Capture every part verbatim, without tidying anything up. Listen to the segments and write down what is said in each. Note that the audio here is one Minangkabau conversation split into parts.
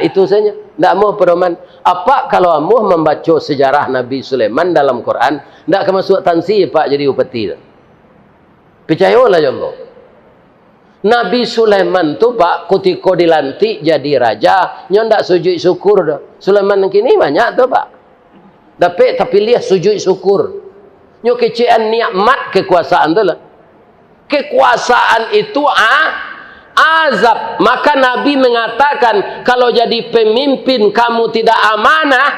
Itu saja. Ndak amuah pedoman. Apak kalau amuah mambaco sejarah Nabi Sulaiman dalam Quran, ndak ka masuak tansi, Pak, jadi upeti tu. Picayolah jo ambo. Nabi Sulaiman tu, Pak, kutiko dilantik jadi raja, nyo ndak sujuik syukur doh. Sulaiman nan kini banyak tu, Pak. Dapek tapiliah sujuik syukur. Nyo kecekan nikmat kekuasaan tu lah. Kekuasaan itu a-, azab. Maka Nabi mengatakan, kalau jadi pemimpin kamu tidak amanah,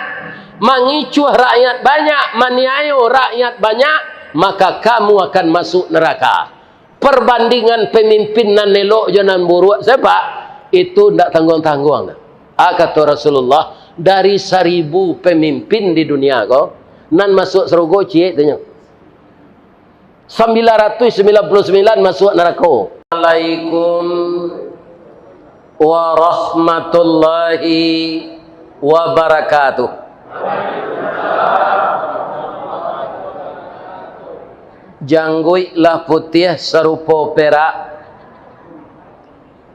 mangicuah rakyat banyak, maniayo rakyat banyak, maka kamu akan masuk neraka. Perbandingan pemimpin nan elok jo nan buruak, sapak, itu ndak tangguang-tangguang. Ah, kato Rasulullah, dari saribu pemimpin di dunia ko, nan masuak sarugo ciek tu nyo. Sambilan ratuih sambilan puluah sambilan masuak narako. Alaikum warahmatullahi wabarakatuh. Jangguik lah putiah sarupo perak,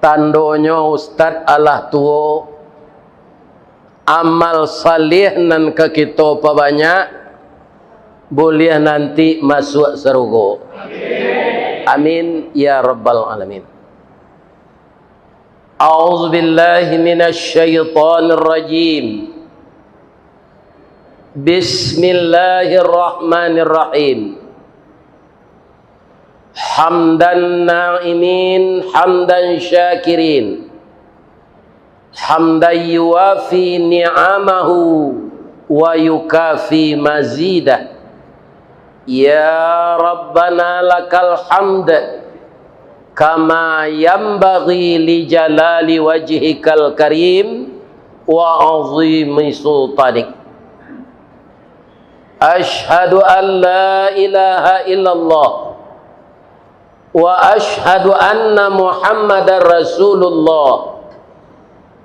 tandonyo ustad alah tuo, amal saleh nan ka kito pabanyak, buliah nanti masuak sarugo. Amin, ya rabbal alamin. A'udzubillahi minasyaitonirrajim. Bismillahirrahmanirrahim. Hamdan na'imin, hamdan syakirin. Hamdan yuwafi ni'amahu wa yukafi mazidah. Ya Rabbana lakal hamd, kama yanbaghi li jalali wajhikal karim wa azimi sultanik. Asyhadu an la ilaha illallah, wa asyhadu anna Muhammadar Rasulullah.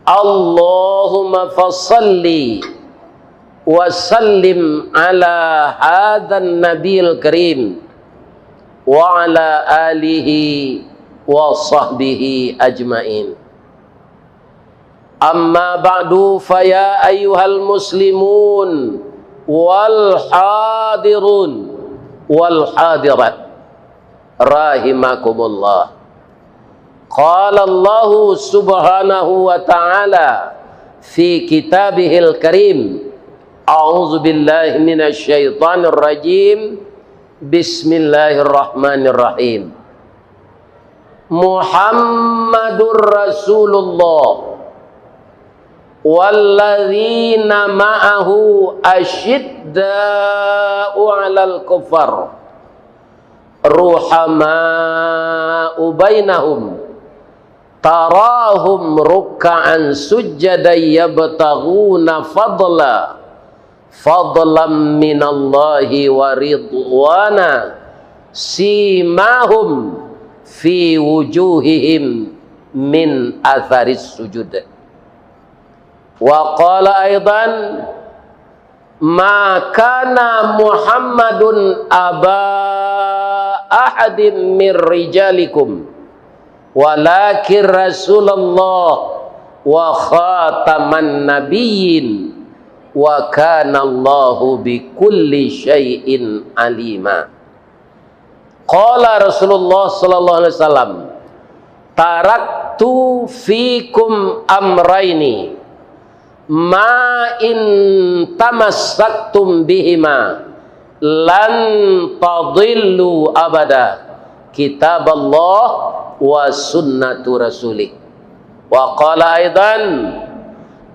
Allahumma fasalli wa sallim ala hadzan nabiyil karim wa ala alihi wa sahbihi ajmain. Amma ba'du, fa ya ayyuhal muslimun wal hadirun wal hadirat, rahimakumullah. Qala Allahu subhanahu wa ta'ala fi kitabihil karim, a'udzu billahi minasy syaithanir rajim. Bismillahirrahmanirrahim. Muhammadur Rasulullah walladzina ma'ahu asyidda'u 'alal kuffar ruhama'u bainahum tarahum rukka'an sujjadan yabtaghuna fadla fadlan minallahi wa ridwana, simahum fi wujuhihim min atharis sujud. Wa qala aidan, ma kana Muhammadun aba ahadim mir rijalikum, walakin Rasulullah wa khataman nabiyyin, wa kana Allahu bikulli syai'in alima. Qala Rasulullah sallallahu alaihi wasallam, taraktu fikum amraini, ma in tamassaktum bihima lan tadillu abada, kitaballah wa sunnatu rasulih. Wa qala aidan,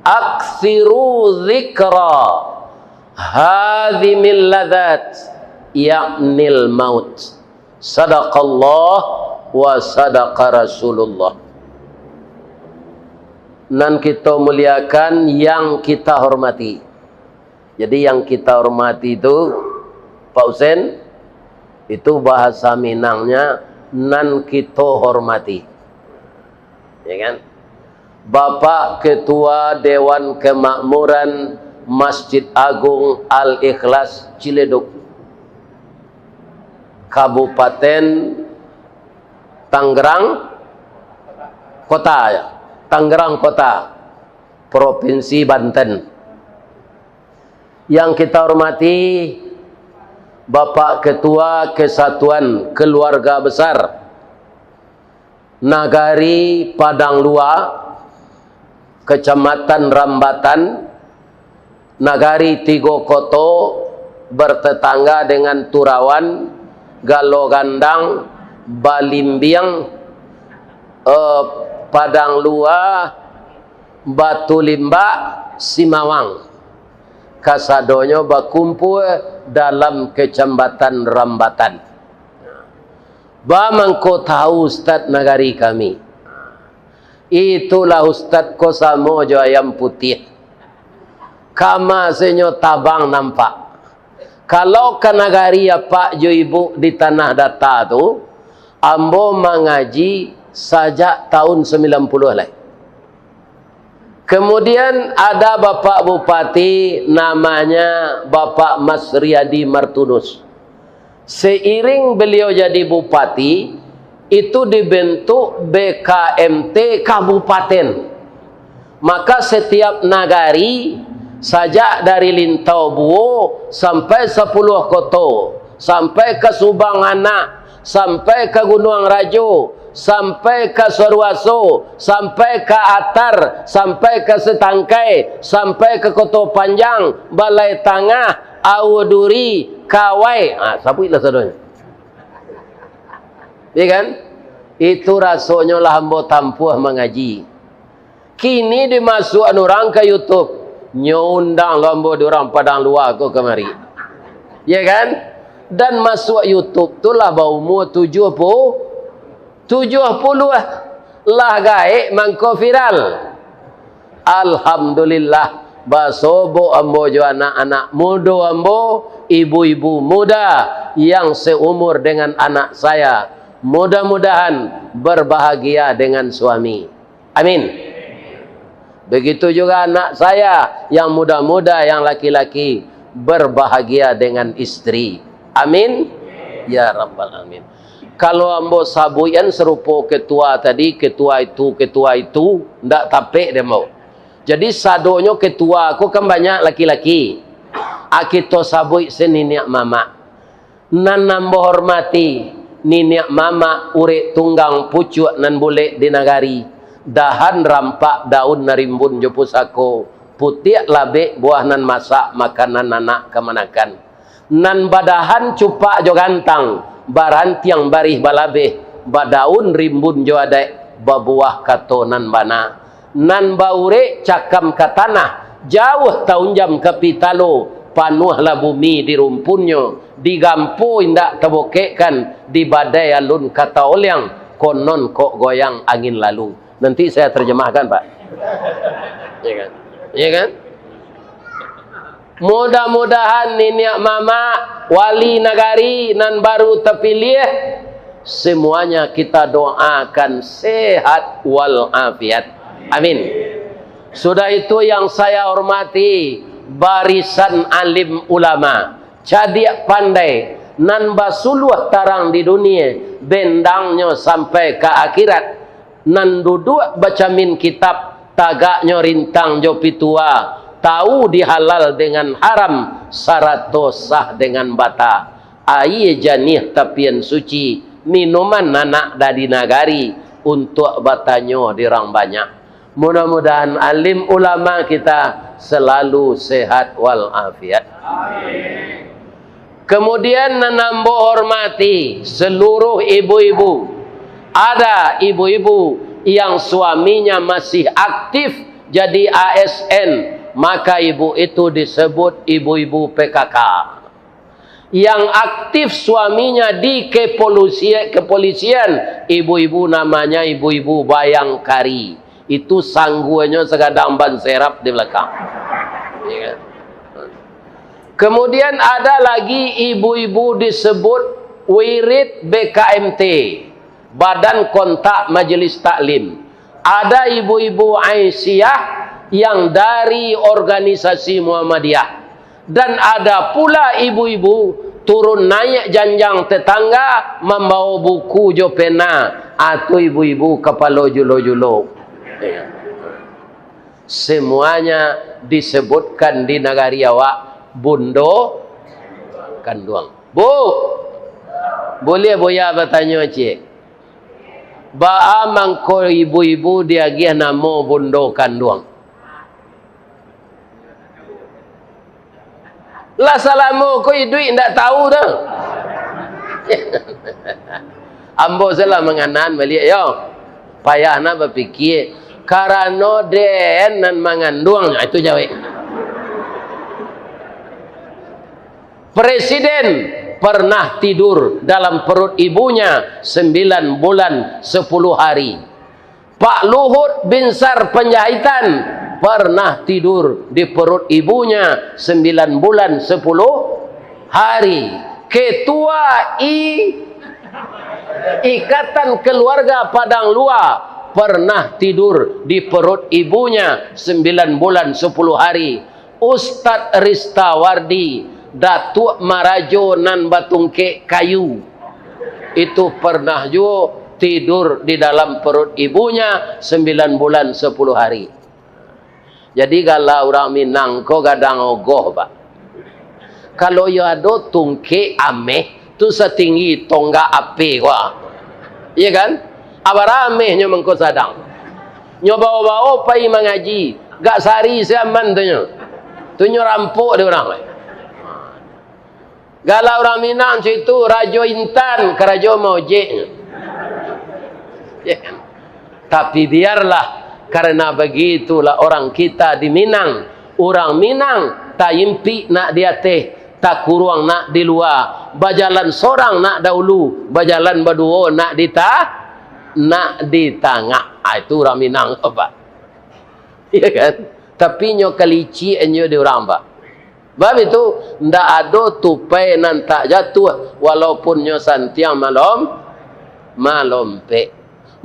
aktsiru dzikra hadzimil ladzat, yaknil maut. Sadaqallah wa sadaqa Rasulullah. Nan kito muliakan, yang kita hormati. Jadi, yang kita hormati itu, Pak Husen, itu bahasa Minangnya, nan kito hormati. Ya kan? Bapak Ketua Dewan Kemakmuran Masjid Agung Al-Ikhlas Ciledug, Kabupaten Tangerang Kota, ya. Tangerang Kota. Provinsi Banten. Yang kita hormati Bapak Ketua Kesatuan Keluarga Besar Nagari Padang Lua, Kecamatan Rambatan, Nagari Tigo Koto, bertetangga dengan Turawan, Galo Gandang, Balimbiang, eh, Padang Lua, Batu Limbak, Simawang. Kasadonyo bakumpua dalam Kecamatan Rambatan. Ba mangko tahu, Ustaz, nagari kami. Itulah, Ustaz, ko samo jo ayam putiah. Kama senyo tabang nampak. Kalau ka nagari apak jo ibuk di Tanah Data tu, ambo mangaji sajak tahun sambilan puluah lai. Kemudian ada Bapak Bupati, namanya Bapak Masriadi Martunus. Seiring beliau jadi bupati, itu dibentuk B K M T kabupaten. Maka setiap nagari, sajak dari Lintau Buo sampai Sapuluah Koto, sampai ka Subang Anak, sampai ka Gunuang Rajo, sampai ka Saruaso, sampai ka Atar, sampai ka Setangkai, sampai ka Koto Panjang, Balai Tangah, Aua Duri, Kawai. Ah, sabuiklah sadonyo. Ya kan? Itu rasonyo lah ambo tampuah mangaji. Kini dimasuakan urang ka YouTube. Nyo undang lo ambo di urang Padang Lua ko kamari. Ya kan? Dan masuak YouTube tu lah baumua tujuah puluah, tujuah puluah. Lah gaek mangko viral. Alhamdulillah, basobok ambo jo anak-anak mudo ambo, ibu-ibu muda yang seumur dengan anak saya. Mudah-mudahan berbahagia dengan suami. Amin. Begitu juga anak saya yang muda-muda, yang laki-laki, berbahagia dengan istri. Amin. Ya Rabbal Alamin. Kalau ambo sabuikan sarupo ketua tadi, ketua itu, ketua itu, ndak tapek dek ambo. Jadi sadonyo ketua ko kan banyak laki-laki. A, kito sabuik se niniak mamak. Nan ambo hormati, niniak mamak urek tunggang pucuak nan bulek di nagari, dahan rampak daun nan rimbun jo pusako, putiak labek buah nan masak makanan anak kamanakan. Nan badahan cupak jo gantang, barantiang barih balabeh, badaun rimbun jo adaik, babuah kato nan bana. Nan baurek cakam ka tanah, jauah taunjam ka pitalo, panuahlah bumi di rumpunnyo, di gampo indak tabokekkan, di badai alun ka taoliang, konon kok goyang angin lalu. Nanti saya terjemahkan, Pak. Ya kan? Ya kan? Mudah-mudahan niniak mamak, wali nagari nan baru tapiliah, semuanya kita doakan sehat wal afiat. Amin. Sudah itu, yang saya hormati barisan alim ulama, cadiak pandai, nan basuluah tarang di dunia, bendangnyo sampai ka akhirat. Nan duduak bacamin kitab, tagaknyo rintang jo pitua, tahu di halal dengan haram, sarato sah dengan bata. Aia janiah tapian suci, minuman anak dari nagari, untuak batanyo di urang banyak. Mudah-mudahan alim ulama kita selalu sehat wal afiat. Kemudian, nan ambo hormati seluruh ibu-ibu. Ada ibu-ibu yang suaminya masih aktif jadi A S N, maka ibu itu disebut ibu-ibu P K K. Yang aktif suaminya di kepolisi-, kepolisian, ibu-ibu namanya ibu-ibu bayangkari. Itu sangguanyo sagadang ban serap di balakang. Ya kan? Kemudian ada lagi ibu-ibu disebut wirid B K M T, Badan Kontak Majelis Taklim. Ada ibu-ibu Aisyah yang dari organisasi Muhammadiyah. Dan ada pula ibu-ibu turun naik janjang tetangga, mambawa buku jo pena, atau ibu-ibu kapalo julo-julo. Ya. Semuanya disebutkan di nagari awak, Bundo Kanduang. Bu, buliah Buya batanyo ciek? Baa mangko ibu-ibu diagiah namo Bundo Kanduang? Lah salamo ko iduik ndak tahu doh. Ambo salah manganan baliak yo. Payah nak bapikia. Karano den nan manganduang, ah, itu jawek. Presiden pernah tidur dalam perut ibunya sembilan bulan sepuluh hari. Pak Luhut Binsar Panjaitan pernah tidur di perut ibunya sembilan bulan sepuluh hari. Ketua I-, Ikatan Keluarga Padang Lua pernah tidur di perut ibunya sembilan bulan sepuluh hari. Ustadz Ristawardi, Datuak Marajo nan batungkek kayu, itu pernah juo tidur di dalam perut ibunya sembilan bulan sepuluh hari. Jadi, gala urang Minang ko gadang ogoh, Pak. Kalau iyo ado tungkek ameh, tu satinggi tonggak api ko. Iya kan? Abarah amehnyo mangko sadang. Nyo bawo-bawo pai mangaji, gak sari siaman tu nyo. Tu nyo rampok dek urang. Gala urang Minang cak itu, Rajo Intan, karajo maojek. Ya kan? Tapi biarlah, karena begitulah orang kita di Minang. Urang Minang, taimpik nak di ateh, takuruang nak di lua, bajalan sorang nak daulu, bajalan baduo nak di ta-, nak di tangah. Ah, itu urang Minang, Pak. Iya kan? Tapi nyo kaliciak nyo di urang, Pak. Bab itu, ndak ado tupai nan tak jatuah, walaupun nyo santiang malom-, malompek.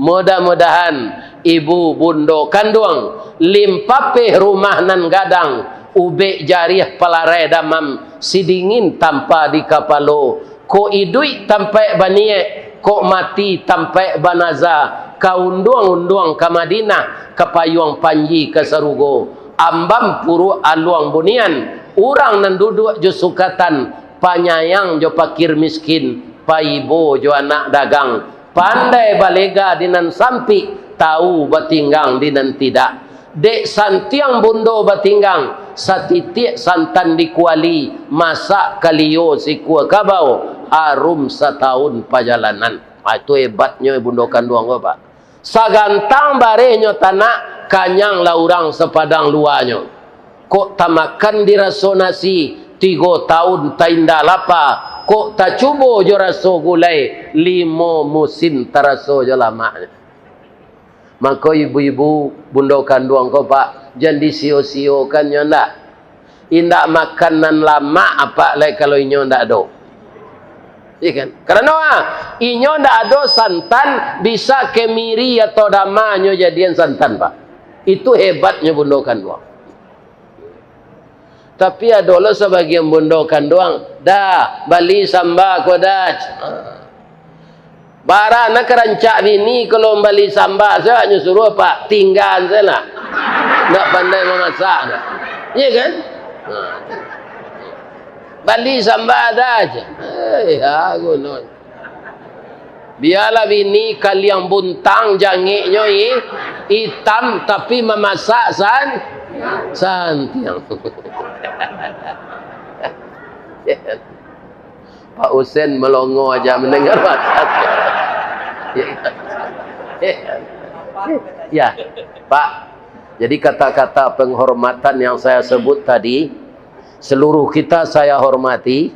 Mudah-mudahan ibu bundo kanduang, limpapeh rumah nan gadang, ubek jariah palarai damam, sidingin tampa di kapalo, kok iduik tampaik baniaik, kok mati tampaik banaza, ka unduang-unduang ka Madinah, ka payuang panji ka sarugo, ambam puruak aluang bunian, urang nan duduak jo sukatan, panyayang jo pakir miskin, paibo jo anak dagang, pandai balega di nan sampik, tahu batinggang di nan tidak. Dek santiang bundo batinggang, satitiak santan di kuali, masak kalio sikua kabau, arum satahun pajalanan. Ah, itu hebatnyo bundo kanduang ko, Pak. Sagantang barehnyo tanak, kanyang lah urang sapadang luanyo. Kok tamakan di raso nasi, tigo taun tainda lapa. Kok tacubo jo raso gulai, limo musin taraso jo lamaknyo. Mako ibu-ibu, bundo kanduang ko, Pak, jan disio-siokan nyo ndak. Indak makan nan lamak, apak lai kalau inyo ndak ado. Iya kan? Karano, ah, inyo ndak ado santan, bisa kemiri atau dama nyo jadian santan, Pak. Itu hebatnyo bundo kanduang. Tapi ado lo sabagian bundo kanduang, "Dah, bali samba ko dah." Bara nak ka rancak bini, kalau bali samba, sabanyo suruah, Pak, tinggaan sajo lah. Ndak pandai mamasak dah. Iya kan? Ha. Bali samba dah aja. Eh, ya, gunonyo. Bialah bini kaliang buntang jangeknyo, i-, itam, tapi mamasak san-, santiang. Pak Husen melongo aja mendengar bahasa. Ya, Pak. Jadi kata-kata penghormatan yang saya sebut tadi, seluruh kita saya hormati,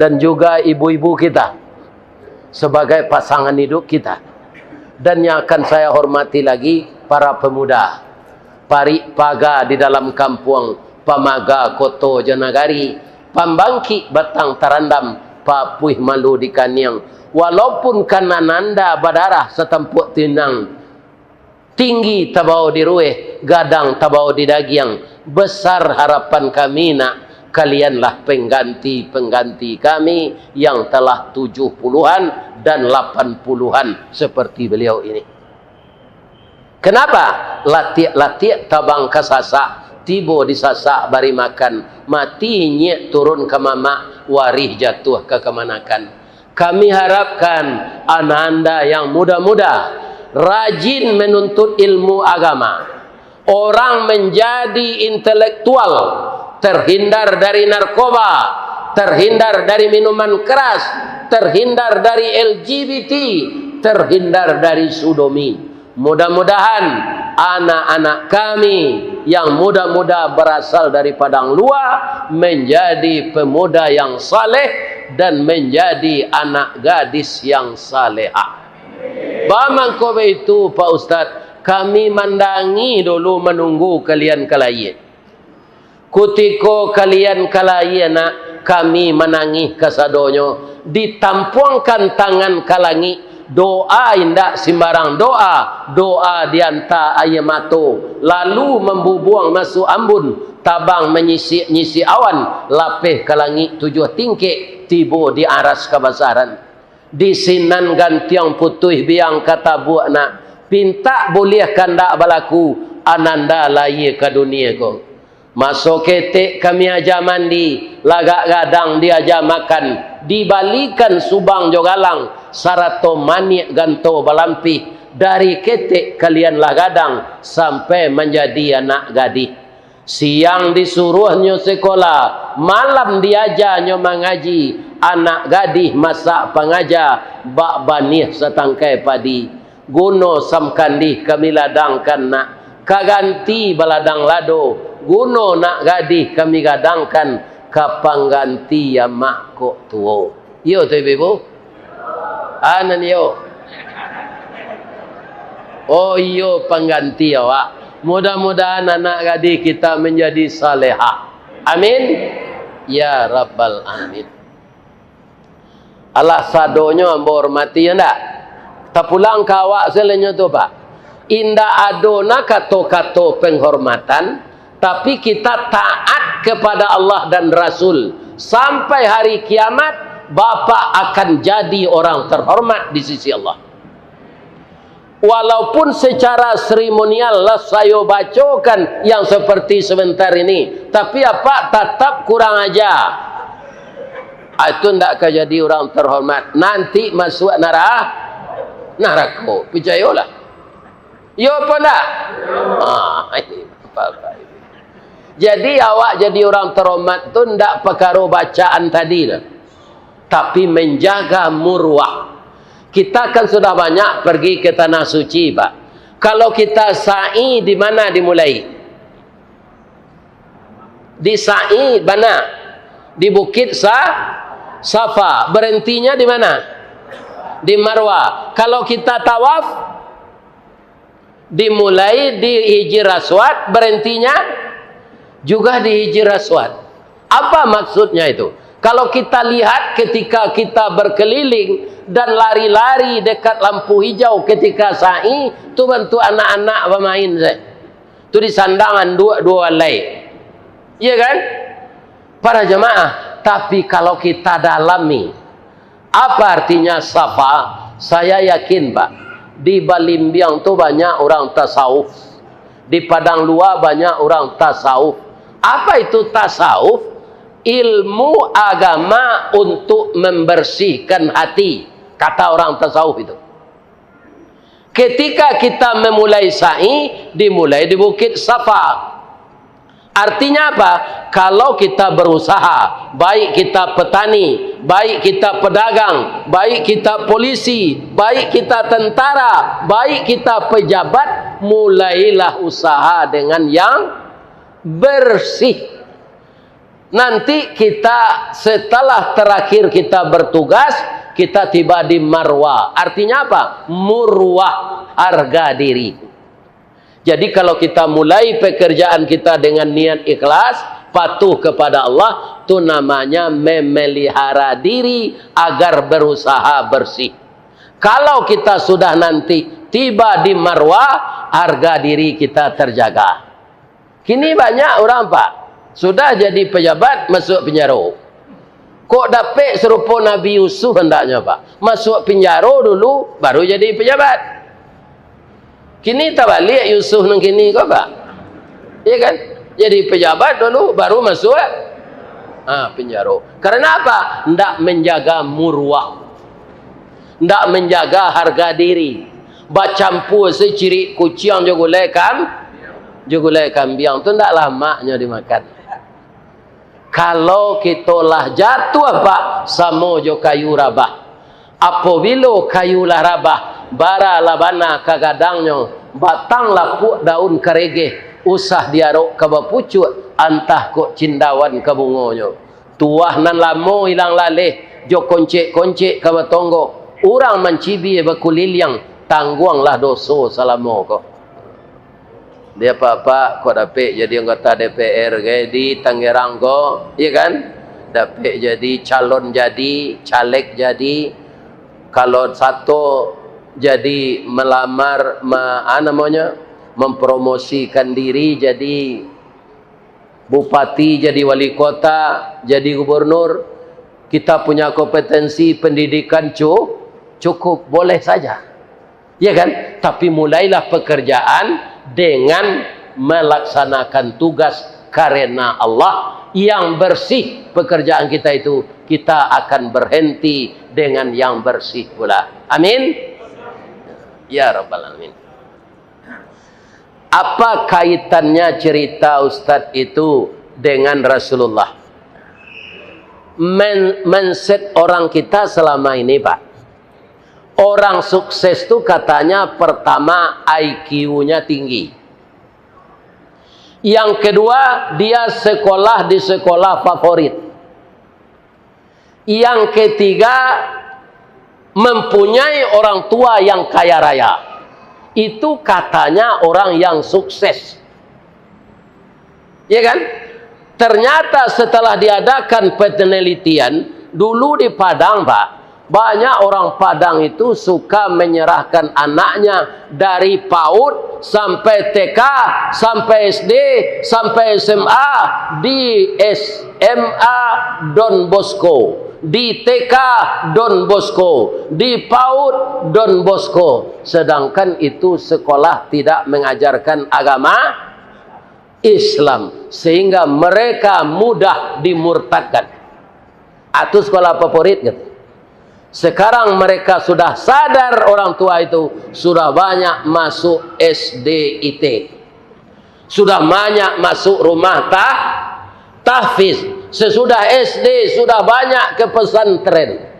dan juga ibu-ibu kita sebagai pasangan hidup kita. Dan yang akan saya hormati lagi, para pemuda, parik paga di dalam kampuang, pamaga koto jo nagari, pambangkik batang tarandam, papuih malu di kaniang. Walaupun kan ananda badarah satampuak tinang, tinggi tabao di rueh, gadang tabao di dagiang, besar harapan kami nak, kalianlah pengganti-pengganti kami yang telah tujuh puluhan dan lapan puluhan seperti beliau ini. Kenapa? Latiak-latiak tabang ka sasak, tibo di sasak bari makan, mati inyiak turun ka mamak, warih jatuah ka kamanakan. Kami harapkan ananda yang muda-muda rajin menuntut ilmu agama. Orang menjadi intelektual, terhindar dari narkoba, terhindar dari minuman keras, terhindar dari L G B T, terhindar dari sodomi. Mudah-mudahan anak-anak kami yang muda-muda berasal dari Padang Luar menjadi pemuda yang saleh dan menjadi anak gadis yang salehah. Bamangko baitu, Pak Ustaz, kami mandangi dulu, manunggu kalian ka layie. Kutiko kalian ka layie, nak, kami manangih kasadonyo. Ditampuangkan tangan ka langik, doa indak simbarang doa, doa dianta aia mato, lalu mambubuang masuak ambun, tabang manyisik-nyisik awan, lapeh ka langik tujuah tingkek, tibo di aras kabasaran. Di sinan gantiang putuih biang ka tabuak, nak, pintak buliah kandak balaku, ananda layie ka dunie ko. Maso ketek kami aja mandi, lagak gadang diaja makan, dibalikan subang jo galang, sarato maniak ganto balampih, dari ketek kalian lah gadang, sampai manjadi anak gadih. Siang disuruahnyo sekolah, malam diajanyo mangaji, anak gadih masak pangaja, bak baniah satangkai padi. Guno samkandih kami ladangkan, nak, ka ganti baladang lado, guno nak gadih kami gadangkan, ka pangganti amak kok tuo. Iyo tu, ibu-ibu? Anan iyo. Oh iyo, pangganti awak. Mudah-mudahan anak gadih kita menjadi salehah. Amin. Ya Rabbal Alamin. Alah, sadonyo ambo hormati, yo ndak? Tapulang ka awak salanyo tu, Pak. Indak ado na kato-kato penghormatan, tapi kita taat kepada Allah dan Rasul. Sampai hari kiamat, Bapak akan jadi orang terhormat di sisi Allah. Walaupun secara seremonial lah sayo bacokan yang seperti sebentar ini, tapi apak tatap kurang aja. Ah, itu ndak ka jadi urang terhormat. Nanti masuak nara-, narako. Picayolah. Iyo apo ndak? Ah, ini, Bapak Ibu. Jadi, awak jadi urang terhormat tu ndak pakaro bacaan tadi tu, tapi menjaga muruah. Kita kan sudah banyak pergi ke Tanah Suci, Pak. Kalau kita sa'i, di mana dimulai? Di sa'i, bana. Di Bukit Sa-, Safa. Berhentinya di mana? Di Marwah. Kalau kita tawaf, dimulai di Hijir Aswad, berhentinya juga di Hijir Aswad. Apa maksudnya itu? Kalau kita lihat ketika kita berkeliling dan lari-lari dekat lampu hijau ketika sa'i, tu bantuak anak-anak bamain saja. Tu disandang anduak duo alai. Iya kan? Para jamaah, tapi kalau kita dalami, apa artinya Safa? Saya yakin, Pak, di Balimbiang tu banyak orang tasawuf. Di Padang Luar banyak orang tasawuf. Apa itu tasawuf? Ilmu agama untuk membersihkan hati, kata orang tasawuf itu. Ketika kita memulai sa'i, dimulai di Bukit Safa. Artinya apa? Kalau kita berusaha, baik kita petani, baik kita pedagang, baik kita polisi, baik kita tentara, baik kita pejabat, mulailah usaha dengan yang bersih. Nanti kita, setelah terakhir kita bertugas, kita tiba di Marwah. Artinya apa? Muruah, harga diri. Jadi, kalau kita mulai pekerjaan kita dengan niat ikhlas, patuh kepada Allah, tu namanya memelihara diri agar berusaha bersih. Kalau kita sudah nanti tiba di Marwah, harga diri kita terjaga. Kini banyak urang, Pak, sudah jadi pejabat, masuak penjaro. Kok dapek sarupo Nabi Yusuf andaknyo, Pak? Masuak penjaro dulu, baru jadi pejabat. Kini tabaliak Yusuf nan kini ko, Pak. Iya kan? Jadi pejabat dulu, baru masuk, ha, penjaro. Karena apa? Ndak menjaga muruah. Ndak menjaga harga diri. Bacampua saciriak kuciang jo gulai kam-, jo gulai kambiang tu ndak lamaknyo dimakan. Kalau kito lah jatuah, Pak, samo jo kayu rabah. Apobilo kayu lah rabah, bara lah bana ka gadangnyo, batang lapuak daun karegeh, usah diarok ka bapucuak, antah kok cindawan ka bungonyo. Tuah nan lamo ilang laleh, jo koncek-koncek ka batonggok, urang mancibia bakuliliang, tangguanglah doso salamo ko. Di apak-apak, kok dapek jadi anggota D P R gai di Tangerang ko, iya kan? Dapek jadi calon jadi, caleg jadi, kalau sato jadi melamar, me-, ah, namonyo, mempromosikan diri jadi bupati, jadi wali kota, jadi gubernur, kita punya kompetensi pendidikan cu-, cukup, boleh saja. Ya kan? Tapi mulailah pekerjaan dengan melaksanakan tugas karena Allah yang bersih pekerjaan kita itu, kita akan berhenti dengan yang bersih pula. Amin. Ya Rabbal Alamin. Apa kaitannya cerita Ustadz itu dengan Rasulullah? Men-, mindset orang kita selama ini, Pak. Orang sukses tu katanya pertama I Q-nya tinggi. Yang kedua, dia sekolah di sekolah favorit. Yang ketiga, mempunyai orang tua yang kaya raya. Itu katanya orang yang sukses. Ya kan? Ternyata setelah diadakan penelitian, dulu di Padang, Pak, banyak orang Padang itu suka menyerahkan anaknya dari PAUD sampai T K, sampai S D, sampai S M A di S M A Don Bosco, di T K Don Bosco, di PAUD Don Bosco. Sedangkan itu sekolah tidak mengajarkan agama Islam, sehingga mereka mudah dimurtadkan. Itu sekolah favorit, gitu. Sekarang mereka sudah sadar, orang tua itu sudah banyak masuk S D I T, sudah banyak masuk rumah tah-, tahfiz, sesudah S D sudah banyak ke pesantren.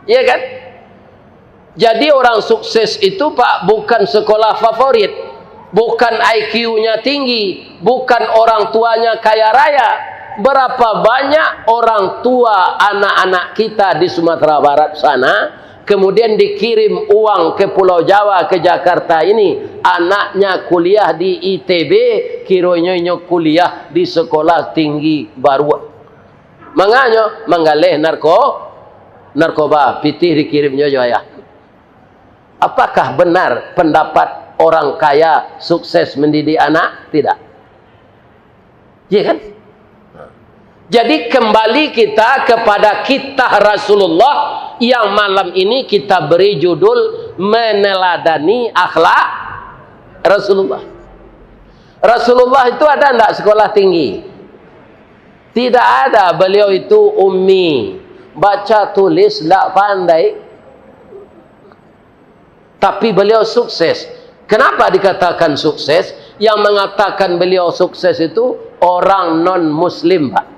Iya kan? Jadi orang sukses itu, Pak, bukan sekolah favorit, bukan I Q-nya tinggi, bukan orang tuanya kaya raya. Berapa banyak orang tua anak-anak kita di Sumatera Barat sana, kemudian dikirim uang ke Pulau Jawa, ke Jakarta ini, anaknya kuliah di I T B, kironyo inyo kuliah di sekolah tinggi baruak. Manganyo manggaleh narko-, narkoba, pitih dikirimnyo jo ayah. Apakah benar pendapat orang kaya sukses mendidik anak? Tidak. Iya kan? Jadi kembali kita kepada kisah Rasulullah yang malam ini kita beri judul meneladani akhlak Rasulullah. Rasulullah itu ada ndak sekolah tinggi? Tidak ada, beliau itu ummi, baca tulis ndak pandai. Tapi beliau sukses. Kenapa dikatakan sukses? Yang mengatakan beliau sukses itu orang non-muslim, Pak.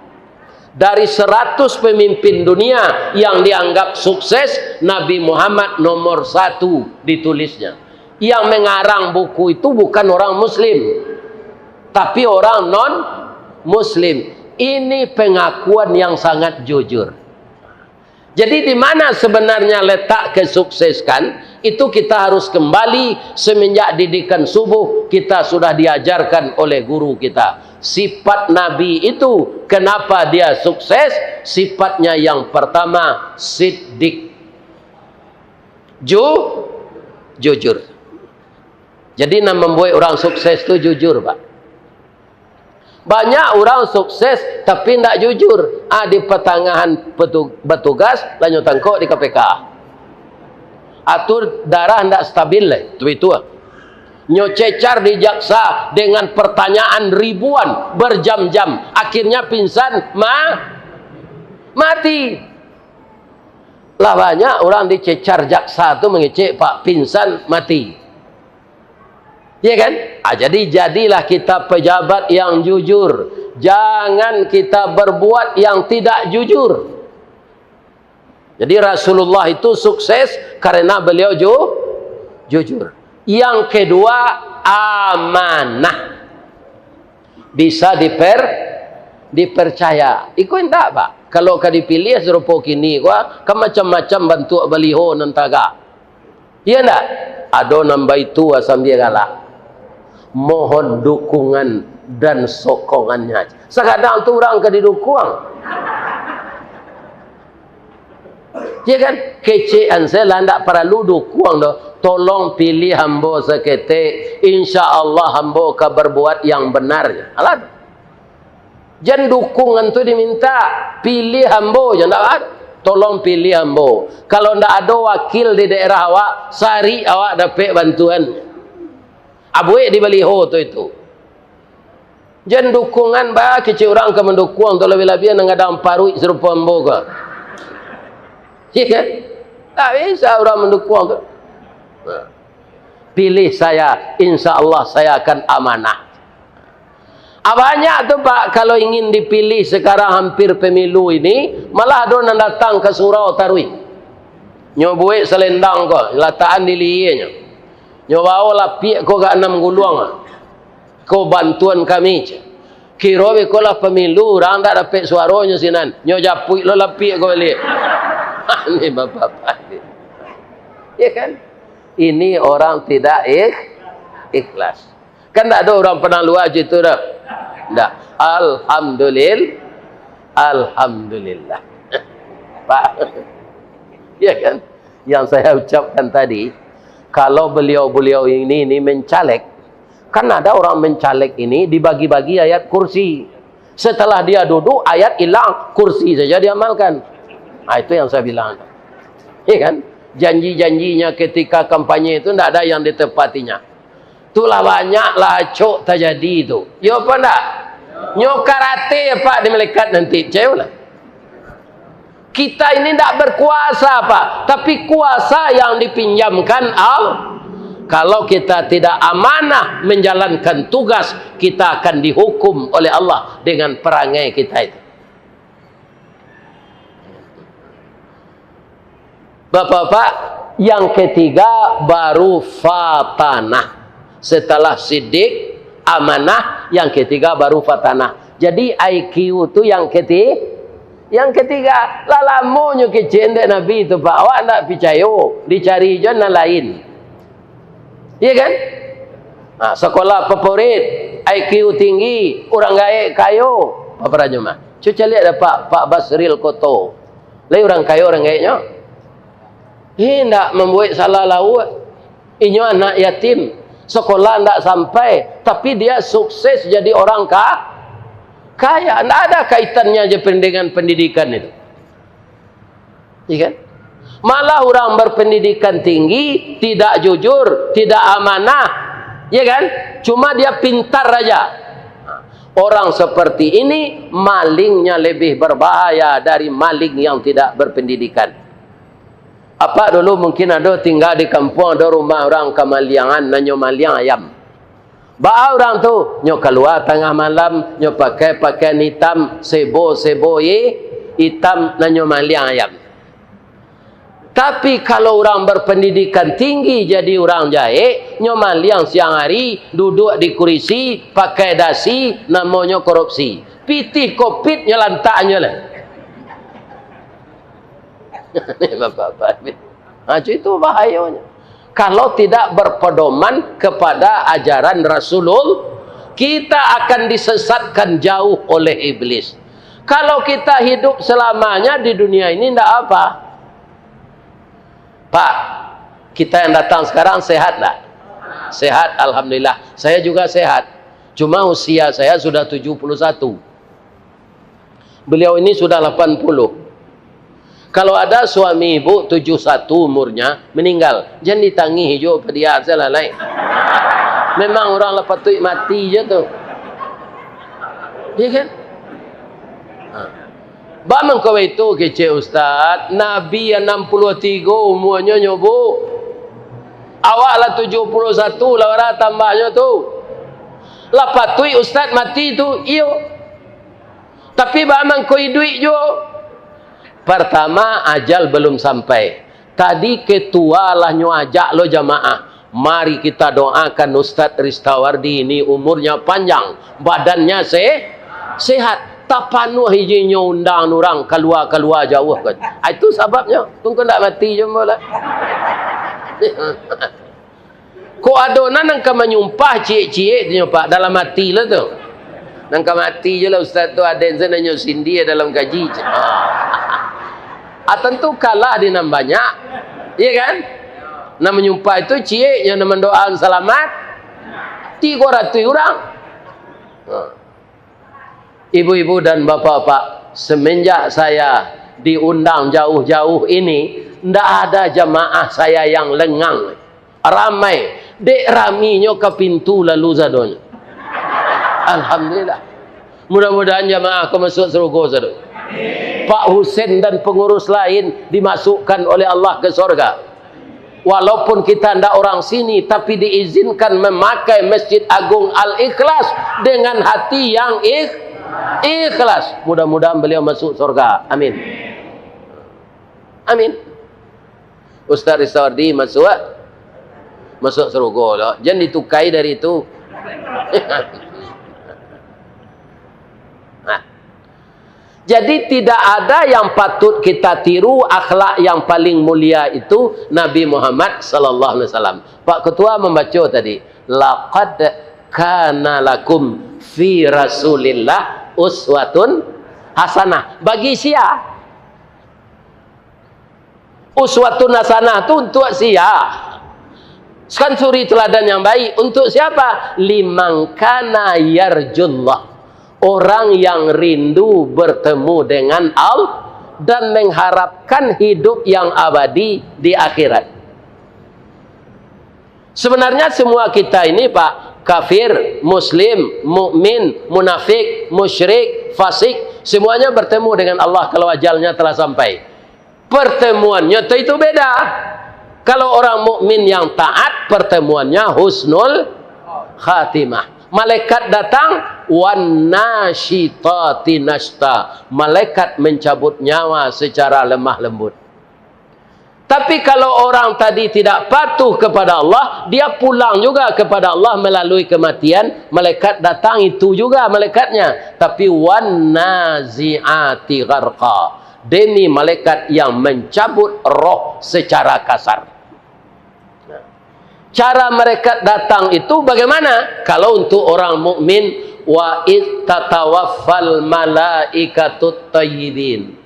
Dari seratus pemimpin dunia yang dianggap sukses, Nabi Muhammad nomor satu ditulisnya. Yang mengarang buku itu bukan orang muslim, tapi orang non-muslim. Ini pengakuan yang sangat jujur. Jadi, di mana sebenarnya letak kesuksesan? Itu kita harus kembali semenjak didikan subuh, kita sudah diajarkan oleh guru kita. Sifat Nabi itu, kenapa dia sukses? Sifatnya yang pertama, siddiq. Ju-, jujur. Jadi, nan mambuek urang sukses tu jujur, Pak. Banyak urang sukses, tapi ndak jujur. Ah, di patangahan petu-, batugas, lah nyo tangkok di K P K. Ah, tu darah ndak stabil lai, tu itu ah. Nyo cecar di jaksa dengan pertanyaan ribuan, berjam-jam. Akhirnya pingsan, ma-, mati. Lah banyak urang dicecar jaksa tu mangecek, Pak, pingsan, mati. Ya kan? Ah, jadi, jadilah kita pejabat yang jujur. Jangan kita berbuat yang tidak jujur. Jadi, Rasulullah itu sukses karena beliau ju-, jujur. Yang kedua, amanah. Bisa diper-, dipercaya. Iko indak, Pak. Kalau ka dipilih sarupo kini ko, kan macam-macam bantuak baliho nan tagak. Iya ndak? Ado nan baitu, ah, sambia galak. Mohon dukungan dan sokongannya. Sakadang tu urang ka didukuang. Ya kan? Kecek an se lah, ndak paralu dukuang doh. Tolong pilih ambo saketek, insya Allah ambo ka berbuat yang benar. Alah. Jan dukungan tu diminta, pilih ambo, jan dak, tolong pilih ambo. Kalau ndak ado wakil di daerah awak, sari awak dapek bantuan. Abuik di baliho tu itu. Jan dukungan ba, kecek urang ka mandukuang tu, labiah-labiah nan gadang paruik sarupo ambo ko. Iya kan? Tak bisa urang mandukuang tu. Nah. Pilih saya, insya Allah saya akan amanah. Ah, banyak tu, Pak, kalau ingin dipilih sekarang hampir pemilu ini, malah ado nan datang ka surau taruih. Nyo buek salendang ko, latakan di lienyo. Nyo bao lapiak ko ka anam guluang. Ko bantuan kami, ceh. Kiro beko lah pemilu, urang dak dapek suaronyo sinan. Nyo japuik lo lapiak ko baliak. Ini bapak-bapak ni. Ya kan? Ini orang tidak ikh-, ikhlas. Kan ndak ado urang Padang Luar cak itu dah. Ndak. Alhamdulillah. Alhamdulillah. Pak. Ya kan? Yang saya ucapkan tadi, kalau beliau-beliau ini, ini mencaleg, kan ada orang mencaleg ini dibagi-bagi ayat kursi. Setelah dia duduk, ayat hilang, kursi saja diamalkan. Nah, itu yang saya bilang. Ya kan? Janji-janjinya ketika kampanye itu ndak ada yang ditepatinya. Itulah banyak lah acok tajadi tu. Yo apa ndak? Nyo karate, Pak, di malaikat nanti. Percayolah. Kita ini ndak berkuasa, Pak. Tapi kuasa yang dipinjamkan Allah. Kalau kita tidak amanah menjalankan tugas, kita akan dihukum oleh Allah dengan perangai kita itu. Bapak-bapak, yang ketiga baru fatanah. Setelah sidik, amanah, yang ketiga baru fatanah. Jadi, I Q tu yang keti-, yang ketiga. Lah lamonyo kecek dek Nabi tu, Pak. Awak ndak picayo, dicari jo nan lain. Iya kan? Nah, sekolah favorit, I Q tinggi, urang gaek kayo. Apa parajo mah? Cubo caliak dek Pak, Pak Basril Koto. Lai urang kayo, urang gaeknyo. Indak mambuek salah lauak. Inyo anak yatim. Sekolah ndak sampai, tapi dia sukses jadi orang ka-, kaya. Ndak ada kaitannya je pen-, dengan pendidikan itu. Iya kan? Malah urang berpendidikan tinggi, tidak jujur, tidak amanah. Iya kan? Cuma dia pintar aja. Orang seperti ini malingnya lebih berbahaya dari maling yang tidak berpendidikan. Apak dulu mungkin ado tingga di kampuang, ado rumah urang kamaliangan, nan nyo maliang ayam. Baa urang tu, nyo kalua tangah malam, nyo pakai pakaian itam, sebo-sebo i-, itam, nan nyo maliang ayam. Tapi, kalau urang berpendidikan tinggi jadi urang jahek, nyo maliang siang hari, duduak di kurisi, pakai dasi, namonyo korupsi. Pitih kopit nyo lantak nyo lah. Bapak-bapak. Ha, itu bahayonyo. Kalau tidak berpedoman kepada ajaran Rasulullah, kita akan disesatkan jauh oleh iblis. Kalau kita hidup selamanya di dunia ini, ndak apa. Pak, kita yang datang sekarang sehat ndak? Sehat, alhamdulillah. Saya juga sehat. Cuma usia saya sudah tujuh puluh satu. Beliau ini sudah lapan puluh. Kalau ada suami ibu tujuh satu umurnya, meninggal, jan ditangih jo padiah, salah lai. Memang urang lah patuik mati je tu. Iya kan? Ha. Bak mangko itu kecek Ustaz, Nabi anam puluah tigo umuanyo nyo, Bu. Awak lah tujuah puluah satu lah, bara tambahnyo tu. Lah patuik Ustaz mati tu? Iyo. Tapi bak mangko iduik juo. Pertama, ajal belum sampai. Tadi ketua lah nyo ajak lo jamaah. Mari kita doakan Ustaz Ristawardi ini umurnya panjang, badannya se-, sehat. Tapanuah ijin nyo undang urang kalua-kalua jauah kan. Ah, itu sababnyo. Tunggu ndak mati je ambo lah. Kok ado nan, nan ka manyumpah ciek-ciek tu nyo, Pak, dalam ati lah tu. Nan ka mati je lah ustaz tu, aden se nan nyo sindia dalam kaji. Ah, tentu kalah di nan banyak. Iya kan? Nan manyumpah itu ciek, nyo nan mandoakan salamat tigo ratuih urang. Ha. Ibu-ibu dan bapak-bapak, semenjak saya diundang jauh-jauh ini, ndak ada jamaah saya yang lengang. Ramai. Dek raminyo ka pintu lalu sadonyo. Alhamdulillah. Mudah-mudahan jamaah ko masuak sarugo sadonyo. Pak Husen dan pengurus lain dimasukkan oleh Allah ke sorga. Walaupun kita ndak orang sini, tapi diizinkan memakai Masjid Agung Al-Ikhlas dengan hati yang ikh-, ikhlas. Mudah-mudahan beliau masuk sorga. Amin. Amin. Ustaz Ristawardi masuk, masuk sarugo lo. Jan ditukai dari itu. Nah. Jadi, tidak ada yang patut kita tiru, akhlak yang paling mulia itu Nabi Muhammad sallallahu alaihi wasallam. Pak Ketua membaca tadi, "Laqad kana lakum fi Rasulillah uswatun hasanah." Bagi sia? Uswatun hasanah tu untuk sia? Kan suri teladan yang baik. Untuk siapa? "Liman kana yarjullah." Orang yang rindu bertemu dengan Allah dan mengharapkan hidup yang abadi di akhirat. Sebenarnya semua kita ini, Pak, kafir, muslim, mukmin, munafik, musyrik, fasik, semuanya bertemu dengan Allah kalau ajalnya telah sampai. Pertemuannya tu itu beda. Kalau orang mukmin yang taat, pertemuannya husnul khatimah. Malaikat datang, "Wan nasyitati nasyta." Malaikat mencabut nyawa secara lemah lembut. Tapi kalau orang tadi tidak patuh kepada Allah, dia pulang juga kepada Allah melalui kematian, malaikat datang itu juga malaikatnya. Tapi wan nazi'ati gharqa. Demi malaikat yang mencabut roh secara kasar. Nah, cara malaikat datang itu bagaimana? Kalau untuk orang mukmin, "Wa id tatawaffal malaikatut thayyibin."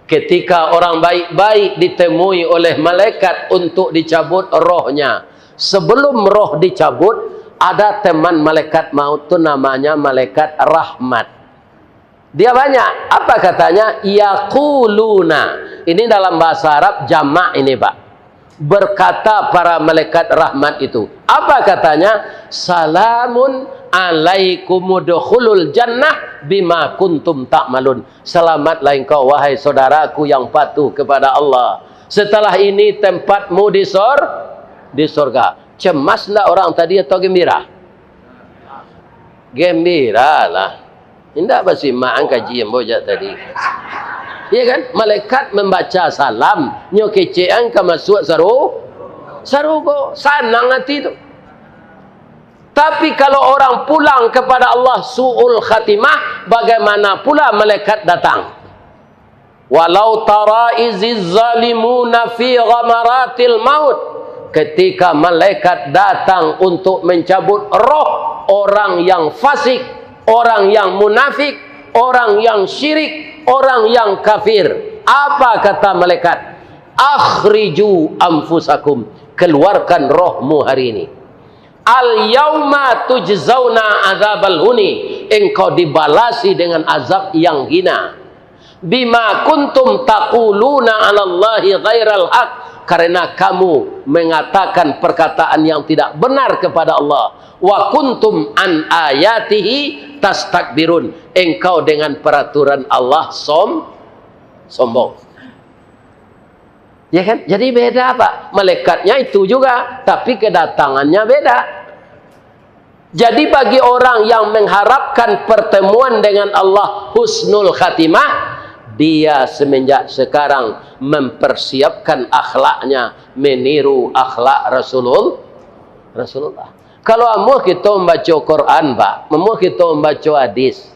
Ketika orang baik-baik ditemui oleh malaikat untuk dicabut rohnya, sebelum roh dicabut, ada teman malaikat maut tu namanya malaikat rahmat. Dia banyak. Apa katanya? Yaquluna. Ini dalam bahasa Arab jamak ini, Pak. Berkata para malaikat rahmat itu. Apa katanya? "Salamun alaikum udkhulul jannah bima kuntum ta'malun." Selamatlah engkau, wahai saudaraku yang patuh kepada Allah. Setelah ini tempatmu di sor-, di sorga. Cemas ndak orang tadi atau gembira? Gembira lah. Indak basimak ang kaji ambo jak tadi. Iya kan? Malaikat membaca salam, nyo kecek ang ka masuak saru-, sarugo. Sanang ati tu. Tapi kalau orang pulang kepada Allah su'ul khatimah, bagaimana pula malaikat datang? "Walau tara iziz zalimuna fi ghamaratil maut." Ketika malaikat datang untuk mencabut roh orang yang fasik, orang yang munafik, orang yang syirik, orang yang kafir. Apa kata malaikat? "Akhriju anfusakum." Keluarkan rohmu hari ini. "Al yauma tujzauna azabal huni." Engkau dibalasi dengan azab yang hina. "Bima kuntum taquluna 'alallahi ghairal haq." karena kamu mengatakan perkataan yang tidak benar kepada Allah. Wa kuntum an ayatihi tastakbirun. Engkau dengan peraturan Allah som-, sombong. Ya kan? Jadi beda, Pak. Malaikatnya itu juga, tapi kedatangannya beda. Jadi bagi orang yang mengharapkan pertemuan dengan Allah husnul khatimah, dia semenjak sekarang mempersiapkan akhlaknya meniru akhlak Rasulul-, Rasulullah. Kalau amuah kita membaca Quran, Pak, amuah kita membaca hadis,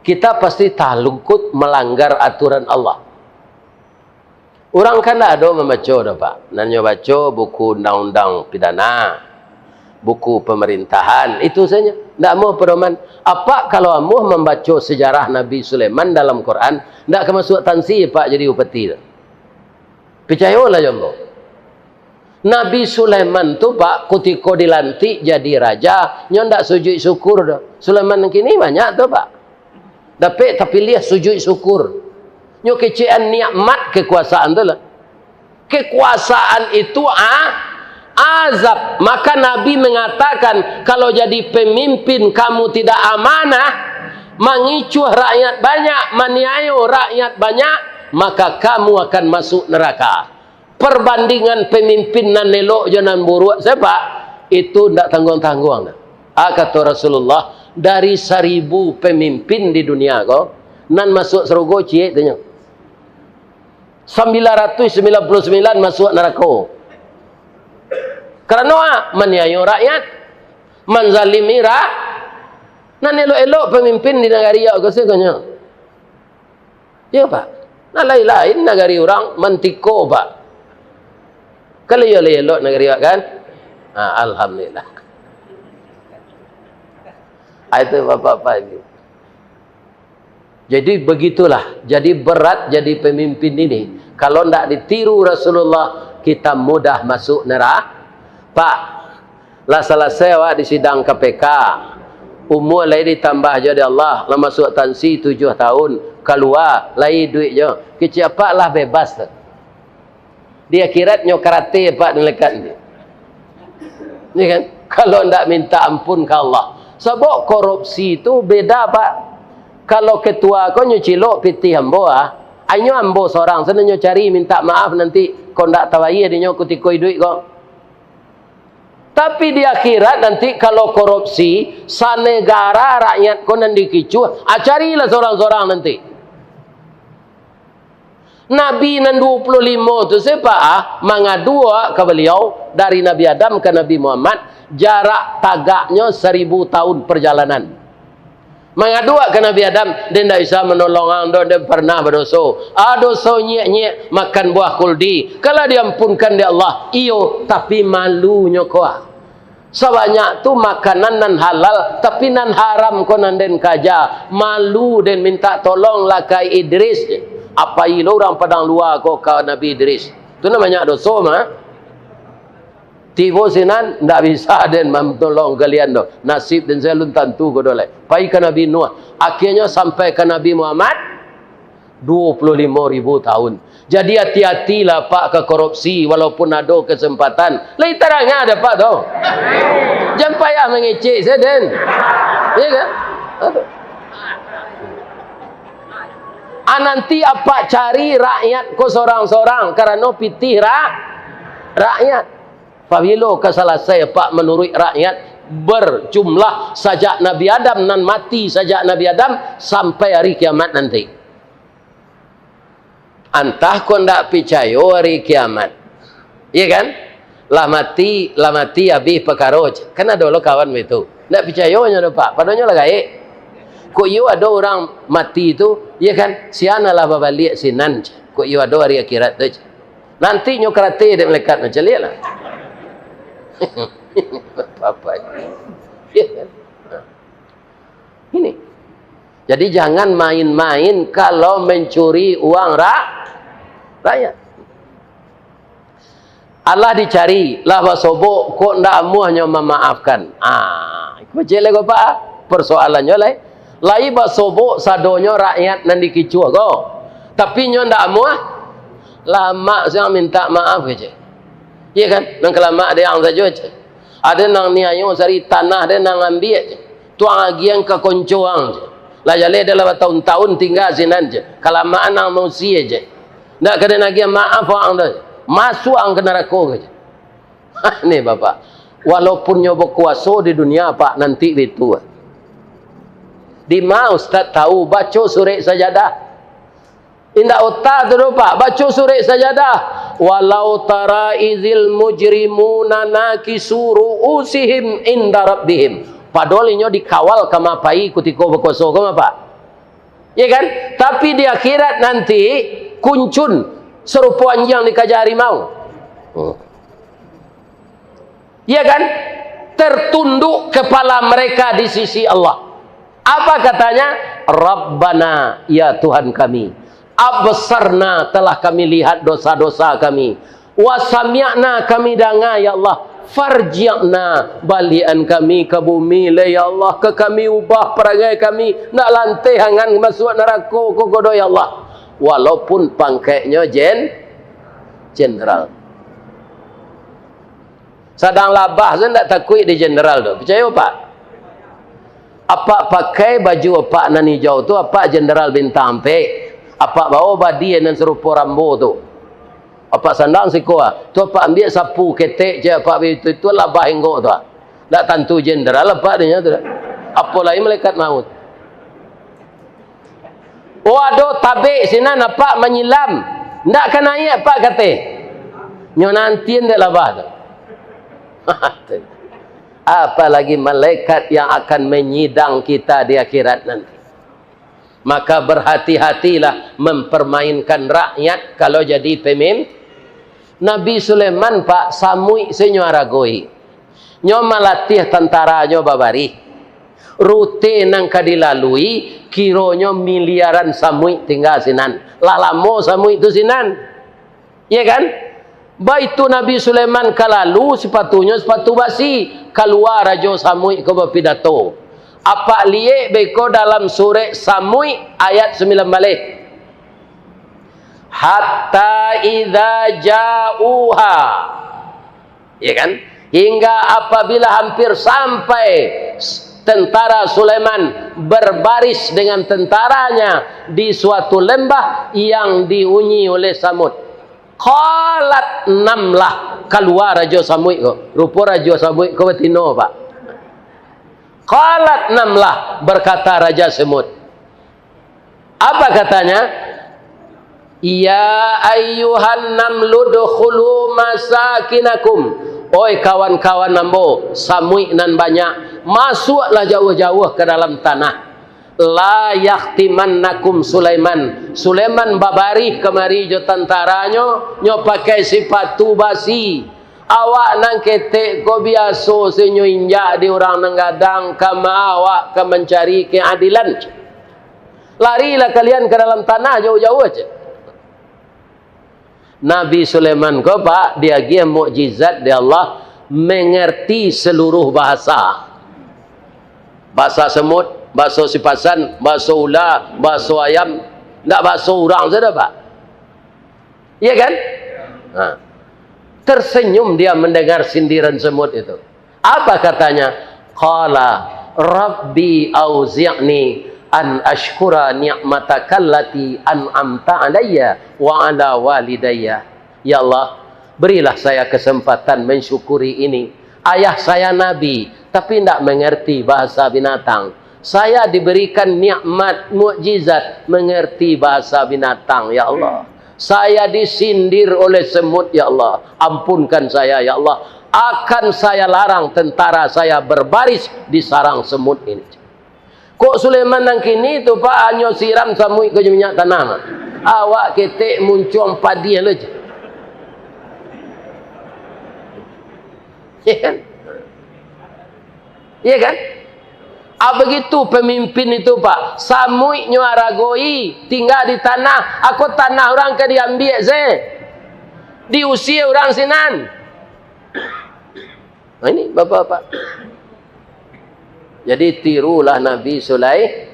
kita pasti talukut melanggar aturan Allah. Urang kan ndak ado mambaco doh, Pak. Nan nyo baco buku undang-undang pidana, buku pemerintahan, itu sajo. Ndak amuah pedoman. Apak kalau amuah mambaco sejarah Nabi Sulaiman dalam Quran, ndak ka masuak tansi, Pak, jadi bupati tu. Picayolah jo ambo. Nabi Sulaiman tu, Pak, kutiko dilantik jadi raja, nyo ndak sujuik syukur doh. Sulaiman nan kini banyak tu, Pak. Dapek tapiliah sujuik syukur. Nyo kecekan nikmat kekuasaan tu lah. Kekuasaan itu a-, azab. Maka Nabi mengatakan, kalau jadi pemimpin kamu tidak amanah, mangicuah rakyat banyak, maniayo rakyat banyak, maka kamu akan masuk neraka. Perbandingan pemimpin nan elok jo nan buruak, sia, Pak? Itu ndak tangguang-tangguang. Ah, kato Rasulullah, dari saribu pemimpin di dunia ko, nan masuak sarugo ciek tu nyo. Sambilan ratuih sambilan puluah sambilan masuak narako. Karano, ah, maniayo rakyat, manzalimi ra-, nan elok-elok pemimpin di nagari awak ko, sia ko nyo. Iyo, Pak. Nah, lain-lain nagari urang mantiko, Pak. Kalau iyo lah elok nagari awak, kan? Ha, alhamdulillah. Ah, itu Bapak-bapak ini. Jadi begitulah. Jadi berat jadi pemimpin ini. Kalau ndak ditiru Rasulullah, kita mudah masuk neraka. Pak, lah salasai awak di sidang K P K, umua lai ditambah jo dek Allah, lah masuak tansi tujuah tahun, kalua, lai iduik jo. Kecek apak lah bebas tu. Di akhirat nyo karate apak di malaikat nanti. Ya kan? Kalau ndak minta ampun ka Allah. Sabab korupsi tu beda, Pak. Kalau ketua ko nyo cilok pitih ambo, ah, inyo ambo sorang sajo nyo cari minta maaf nanti, kok ndak tabayia dinyo kutiko iduik ko. Tapi di akhirat nanti, kalau korupsi, sanegara rakyat ko nan dikicuah, ah, carilah sorang-sorang nanti. Nabi nan duo puluah limo tu, sia, Pak, ah, mangadu ka baliau, dari Nabi Adam ka Nabi Muhammad, jarak tagaknyo saribu tahun perjalanan. Mangadu ka Nabi Adam, "Den ndak bisa manolong ang doh, den pernah badoso." Ah, doso nyiak-nyiak, makan buah khuldi. Ka lah diampunkan dek Allah? Iyo, tapi malunyo ko, ah. Sabanyak tu makanan nan halal, tapi nan haram ko nan den kaja. Malu den minta tolong lah ka Idris. Apo ilo urang Padang Lua ko ka Nabi Idris. Tu nan banyak doso mah. Tibo sinan, ndak bisa den manolong kalian doh. Nasib den se alun tantu ko doh lai. Pai ka Nabi Nuh. Akhirnyo sampai ka Nabi Muhammad, duo puluah limo ribu tahun. Jadi ati-atilah, Pak, ka korupsi, walaupun ado kesempatan. Lai tarang ado, Pak, tu. Jan payah mangecek se den. Iya kan? Aduh. Ah, nanti apak cari rakyat ko sorang-sorang, karano pitih ra-, rakyat. Pabilo ka salasai, Pak, manuruik rakyat, berjumlah sajak Nabi Adam, nan mati sajak Nabi Adam sampai hari kiamat nanti. Antah ko ndak picayo hari kiamat. Iya kan? Lah mati, lah mati abih pakaro. Kan ado lo kawan baitu. Ndak picayo nyo do, Pak. Padonyo lah gaek. Kok iyo ado urang mati tu, iya kan? Sian lah babaliak sinan. Kok iyo ado hari akhirat tu. Nanti nyo karate dek malaikat, macam liek lah. Apa ini? Iya kan? Ini. Jadi, jangan main-main kalau mencuri uang ra-, rakyat. Alah dicari, lah basobok, kok ndak amuahnyo mamaafkan. Ah, iko ciek lai ko, Pak, ah. Persoalannyo lai. Lai basobok sadonyo rakyat nan dikicuah ko. Tapi nyo ndak amuah. Lamak siang mintak maaf kecek. Iyo kan? Nan ka lamak dek ang sajo kecek. Ado nan niayo sari tanah den nan ambiak kecek. Tuang agiah ka konco ang kecek. Lah jaleh dah lah batahun-tahun tingga sinan kecek. Kalamakan ang mausia kecek. Ndak ka den agiah maaf ang doh. Masuak ang ka narako kecek. Ni Bapak, walaupun nyo bakuaso di dunia, Pak, nanti bitu. Dima Ustaz tahu baco surek Sajadah? Indak ota tu doh, Pak. Baco surek Sajadah. "Walau tara idzil mujrimuna nakisu ru'usihim inda rabbihim." Padahal inyo dikawal ka mapai kutiko bakuaso, ka ma, Pak? Ya kan? Tapi di akhirat nanti, kuncun sarupo anjiang dikaja harimau. Hmm. Ya kan? Tertunduk kepala mereka di sisi Allah. Apa katanya? "Rabbana, ya Tuhan kami, absarna, telah kami lihat dosa-dosa kami, wa sami'na, kami danga, ya Allah, farji'na, balian kami ka bumi lai, ya Allah, ka kami ubah parangai kami, ndak lanteh angan masuak narako ko, ko doh, ya Allah." Walaupun pangkeknyo jen-, jenderal. Sadang labah tu ndak takuik di jenderal tu. Picayo, Pak? Apak pakai baju apak nan ijau tu, apak jenderal bintang ampek. Apak bawa badi nan sarupo Rambo tu. Apak sandang siko, ah. Tu apak ambiak sapu ketek je apak itu, itu labah inggok tu, ah. Ndak tantu jenderal apak dinyo tu, dah. Apo lai malaikat maut. Oh, ado tabek sinan apak manyilam. Ndak ka naiak apak kateh. Nyo nantian dek labah tu. Apalagi malaikat yang akan menyidang kita di akhirat nanti. Maka berhati-hatilah mempermainkan rakyat kalau jadi pemimpin. Nabi Sulaiman, Pak, samuik se nyo aragoi. Nyo malatiah tantaranyo babarih. Rute nan ka dilalui, kironyo miliaran samuik tingga sinan. Lah lamo samuik tu sinan. Iya kan? Baitu Nabi Sulaiman ka lalu, sipatunyo sipatu basi. Kalua Rajo Samuik ko bapidato. Apak liek beko dalam surek Samuik ayat sambilan baleh. "Hatta idza ja'uha." Ya kan? Hingga apabila hampir sampai s-, tentara Sulaiman berbaris dengan tentaranya di suatu lembah yang dihuni oleh Samud. Qalat namlah, kalua Rajo Samuik ko. Rupo Rajo Samuik ko batino, Pak. Qalat namlah, berkata Raja Samud. Apa katanya? "Ya ayyuhan namlu dkhulu masakinakum." Oi kawan-kawan ambo, samuik nan banyak, masuaklah jauah-jauah ka dalam tanah. "La yahtimannakum Sulaiman." Sulaiman babarih kamari jo tantaranyo, nyo pakai sipatu basi. Awak nan ketek ko biaso se nyo injak di urang nan gadang, kama awak ka mancari keadilan. Larilah kalian ka dalam tanah jauah-jauah, cek. Nabi Sulaiman ko, Pak, diagiah mukjizat dek Allah, mengerti seluruh bahasa. Bahasa semut, bahasa sipasan, bahasa ula, bahasa ayam, ndak bahasa urang sajo, Pak. Iya kan? Nah. Tersenyum dia mendengar sindiran semut itu. Apa katanya? Qala, "Rabbi auzi'ni an ashkura ni'matakallati an'amta alayya wa ala walidayya." Ya Allah, berilah saya kesempatan mensyukuri ini. Ayah saya nabi, tapi ndak mengerti bahasa binatang. Saya diberikan nikmat, mukjizat, mengerti bahasa binatang, ya Allah. Saya disindir oleh semut, ya Allah. Ampunkan saya, ya Allah. Akan saya larang tentara saya berbaris di sarang semut ini. Kok Sulaiman nan kini tu, Pak, hanyo siram samuik ko jo minyak tanah, Pak. Awak ketek muncuang padiah lo je. Ya kan? Iya kan? Ah, begitu pemimpin itu, Pak. Samuiknyo aragoi, tingga di tanah. Ako tanah urang ka diambiak se. Diusia urang sinan. Nah, ini, Bapak-bapak. Jadi, tirulah Nabi Sulai-,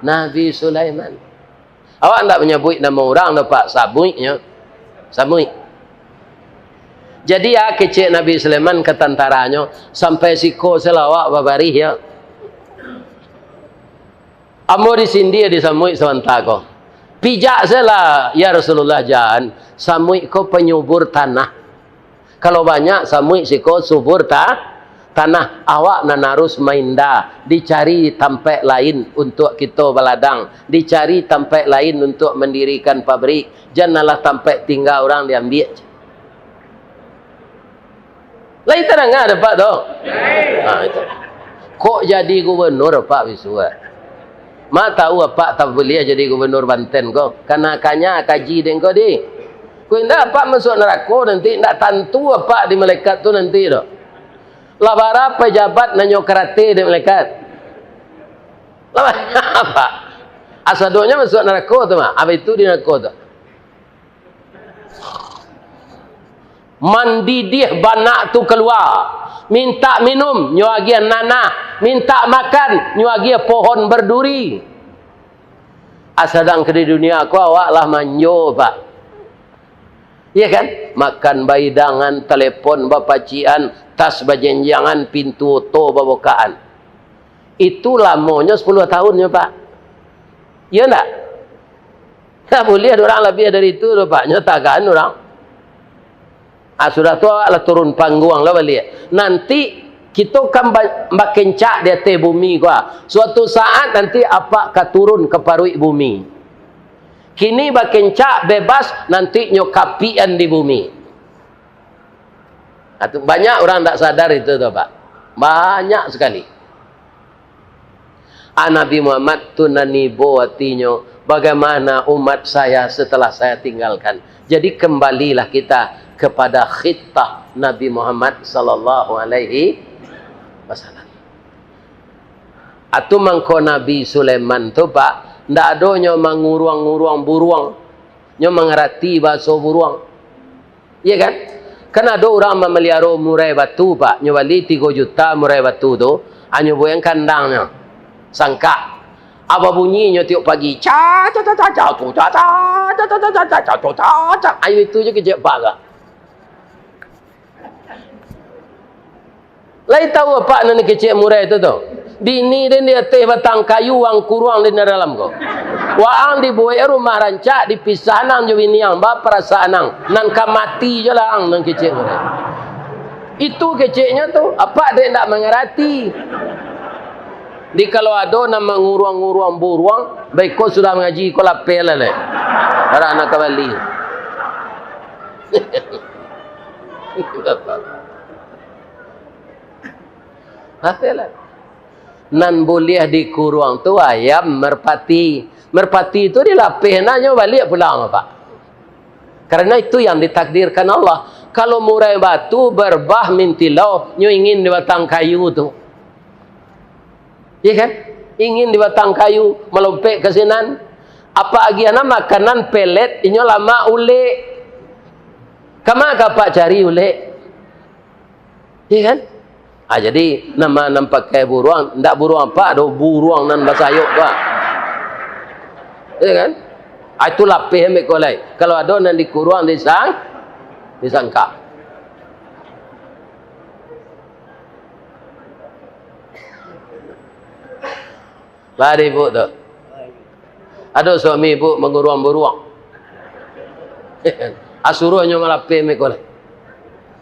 Nabi Sulaiman. Awak ndak manyabuik namo urang doh, Pak, samuiknyo. Samuik. Jadi, ya, kecek Nabi Sulaiman ka tantaranyo, "Sampai siko se lah awak babarih, ya. Ambo disindia di samuik sabanta ko. Pijak se lah, ya Rasulullah, jan. Samuik ko panyubur tanah. Kalau banyak samuik siko subur ta-, tanah, awak nan harus mainda, dicari tampek lain untuak kito baladang, dicari tampek lain untuak mandirikan pabrik, jan alah tampek tingga urang diambiak." Lai tadanga dek Apak tu? Ha, itu. Kok jadi gubernur Apak bisuak? Ma tahu Apak tak buliah jadi gubernur Banten ko? Kana-kana kaji den ko di. Ko indak Apak masuak narako nanti, indak tantu Apak di malaikat tu nanti tu. Lah bara pejabat nan nyo karate dek malaikat? Lah bara Apak? Asadonyo masuak narako tu mah. Apa itu di narako tu? Mandidih banak tu kalua, mintak minum, nyo agiah nanah, mintak makan, nyo agiah pohon berduri. Ah, sadang ka di dunia ko awak lah manjo, Pak. Iya kan? Makan bahidangan, telepon bapacikan, tas bajenjangan, pintu oto babokaan. Itu lamonyo sapuluah tahun nyo, Pak. Iya ndak? Ndak buliah urang labiah dari itu doh, Pak. Nyo tagaan urang. Ah, sudah tu awak lah turun pangguang lah baliak. Nanti kito kan ba-, bakencak di ateh bumi ko, ah. Suatu saat nanti Apak ka turun ka paruik bumi. Kini bakencak bebas, nanti nyo kapikan di bumi. Ah, tu banyak urang ndak sadar itu tu, Pak. Banyak sakali. Ah, Nabi Muhammad tu nan ibo atinyo, "Bagaimana umat saya setelah saya tinggalkan?" Jadi, kembalilah kita kepada khitah Nabi Muhammad sallallahu alaihi wasallam. Atu mangko Nabi Sulaiman tu, Pak, ndak adonyo manguruang-nguruang buruang, nyo mangarati bahaso buruang. Iya kan? Kan ado urang mamaliaro murai batu, Pak. Nyo bali tigo juta murai batu tu, anyo buek kandangnyo. Sangkak. Apa bunyinyo tiok pagi? Ca, ca, ca, ca, ca, tu, ca, ca, ca, ca, ca, tu, ca, ca. Ayo itu je kecek Pak ka. Lai tahu Apak nan kecek murai tu, tu? Bini den di ateh batang kayu, ang kuruang den di dalam ko. Waang dibuek rumah rancak, dipisah nang jo bini ang, baparasaan ang, nan ka mati jo lah ang nan kecek murai. Itu keceknyo tu, Apak dek ndak mangarati. Di kalau ado nan manguruang-nguruang buruang, baiko sudah mangaji ko lapeh lah, leh. Arah nak ka bali. Apalah. Nan buliah dikuruang tu ayam merpati. Merpati tu dilapeh, nah, nyo baliak pulang, Pak. Karena itu yang ditakdirkan Allah. Kalau murai batu berbah mintilau, nyo ingin di batang kayu tu. Iya kan? Ingin di batang kayu, malompek ka sinan. Apa agiah nan makanan pelet, inyo lamak ulek. Kama ka Apak cari ulek? Iya kan? Ah, jadi, nama nan pakai buruang, ndak buruang Apak doh, buruang nan basayok tu, ah. Iya kan? Ah, itu lapeh ambiak ko lai. Kalau ado nan dikuruang disang-, disangkak. Bari, Bu, tu. Ado suami, Bu, manguruang buruang. Asuruahnyo malapeh meko lah.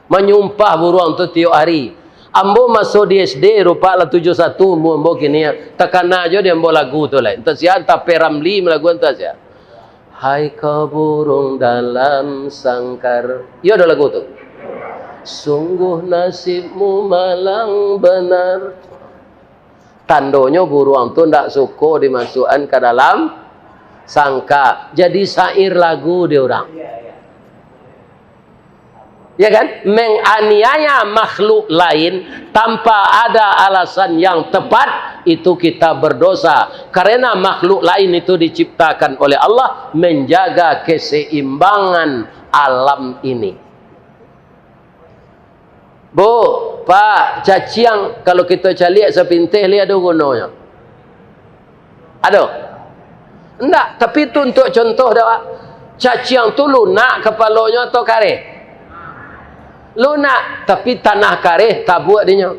Manyumpah buruang tu tiok hari. Ambo maso di S D, rupa lah tujuh satu umua ambo kini, takana jo di ambo lagu tu lah. Entah sia, entah P Ramlee malagu, entah sia. Hai kau burung dalam sangkar. Iyo, ado lagu tu. Sungguh nasibmu malang benar. Tandonyo buruang tu ndak suko dimasuakan ka dalam sangka. Jadi syair lagu di urang. Ya kan? Menganiaya makhluk lain tanpa ada alasan yang tepat, itu kita berdosa. Karena makhluk lain itu diciptakan oleh Allah menjaga keseimbangan alam ini. Bu, Pak, caciang, kalau kito caliak sapinteh, lai ado gunonyo? Ado? Ndak, tapi tu untuak contoh dah, Pak. Caciang tu lunak kapalonyo atau kareh? Lunak, tapi tanah kareh tabuak dinyo.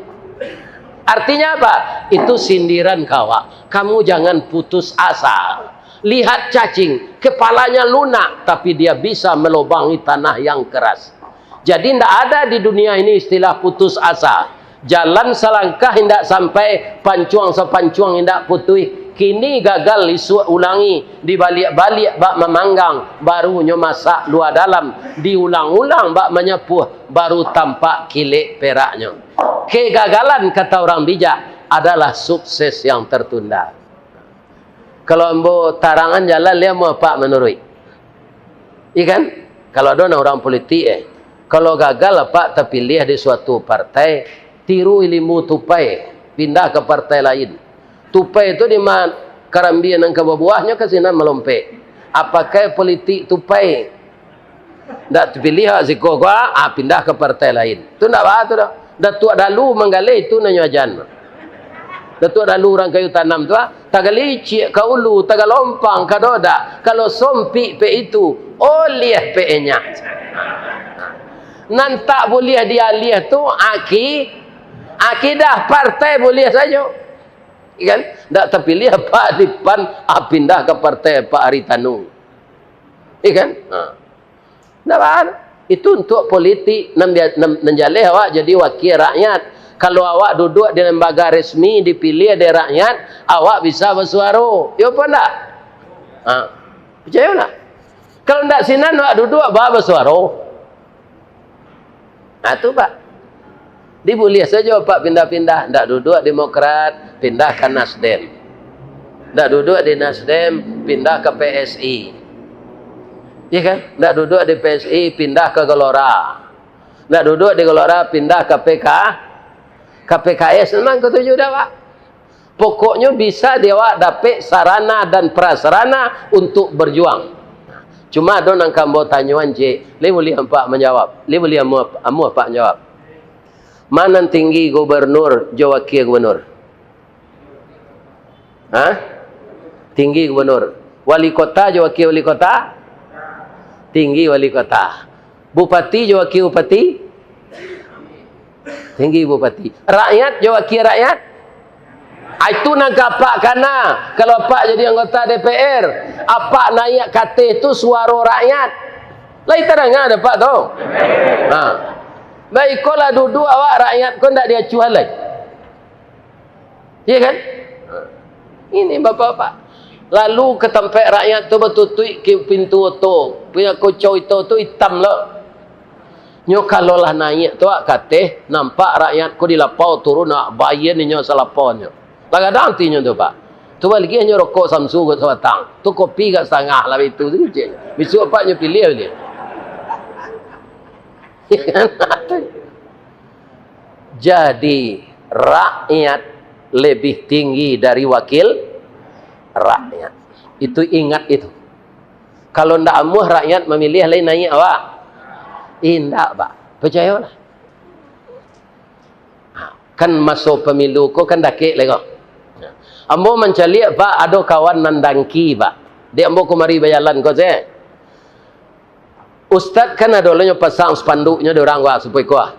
Artinya apa? Itu sindiran ka awak. Kamu jangan putus asa. Lihat cacing, kepalanya lunak, tapi dia bisa melobangi tanah yang keras. Jadi, ndak ada di dunia ini istilah putus asa. Jalan salangkah indak sampai, pancuang sapancuang indak putuih. Kini gagal, isuak ulangi, dibaliak-baliak bak mamanggang, barunyo masak lua dalam, diulang-ulang bak manyapuah, baru tampak kilek peraknyo. Kegagalan, kata orang bijak, adalah sukses yang tertunda. Kalau ambo tarangan jalan, lai amuah apak manuruik. Iya kan? Kalau ado nah urang politik, eh, kalau gagal apak tapiliah di suatu partai, tiru ilimu tupai, pindah ka partai lain. Tupai tu di ma karambia nan ka babuahnyo ka sinan malompek. Apakai politik tupai. Ndak tapiliah awak siko ko, ah, pindah ka partai lain. Tu ndak baa tu doh. Datuak Dalu manggaleh itu nanyo ajan. Datuak Dalu urang Kayu Tanam tu, ah, tagalicik ka ulu, tagalompang ka dodak. Kalau sompik pek itu, oliah pek enyah. Nan tak buliah dialiah tu aki-, akidah, partai buliah sajo. Iya kan? Ndak tapiliah Pak di PAN, ah, pindah ka partai Pak Haritanu. Iya kan? Ha. Ndak baa. Itu untuak politik, nan bia-, nan, nan jaleh awak jadi wakil rakyat. Kalau awak duduak di lembaga resmi, dipiliah dek rakyat, awak bisa basuaro. Iyo apo ndak? Ha. Picayo ndak? Kalau ndak sinan awak duduak, baa basuaro? Nah, tu, Pak. Dibuliah sajo, Pak, pindah-pindah. Ndak duduak Demokrat, pindah ka Nasdem. Ndak duduak di Nasdem, pindah ka P S I. Iya kan? Ndak duduak di P S I, pindah ka Gelora. Ndak duduak di Gelora, pindah ka P K, ka P K S. Memang katuju dah, Pak. Pokoknyo bisa di awak dapek sarana dan prasarana untuk berjuang. Cuma ado nan ka ambo tanyoan ciek, lai buliah apak manjawab, lai buliah amuah, amuah apak manjawab. Ma nan tinggi gubernur jo wakil gubernur? Ha? Tinggi gubernur. Wali kota jo wakil wali kota? Tinggi wali kota. Bupati jo wakil bupati? Tinggi bupati. Rakyat jo wakil rakyat? Ah, itu nan ka apak kana. Kalau apak jadi anggota D P R, apak naiak ka ateh tu suaro rakyat. Lai tadanga dek apak tu? Ha. Baik, iko lah duduak awak, rakyat ko ndak diacuah lai. Iya kan? Ini bapak-bapak. Lalu ka tampek rakyat tu batutuik ka pintu oto. Punyo kocau ito tu itam lo. Nyo kalau lah naiak tu awak ka ateh, nampak rakyat ko di lapau turun, awak bayia inyo salapaunyo. Lah gadang atinyo tu, Pak. Tu baliak nyo rokok Samsu ka sabatang. Tu kopi ka satangah lah itu tu kecek. Bisuak apak nyo piliah baliak. Iya kan? Jadi, rakyat lebih tinggi dari wakil rakyat. Itu ingat itu. Kalau ndak amuah rakyat mamiliah, lai naiak awak? Indak, Pak. Picayolah. Ha, kan maso pamilu ko kan dakek lai ko. Ambo mancaliak, Pak, ado kawan nan dangki, Pak. Dek ambo kumari bajalan ko se. Ustad kan ado lo nyo pasang spanduknyo di urang, wah, supayo ko, ah.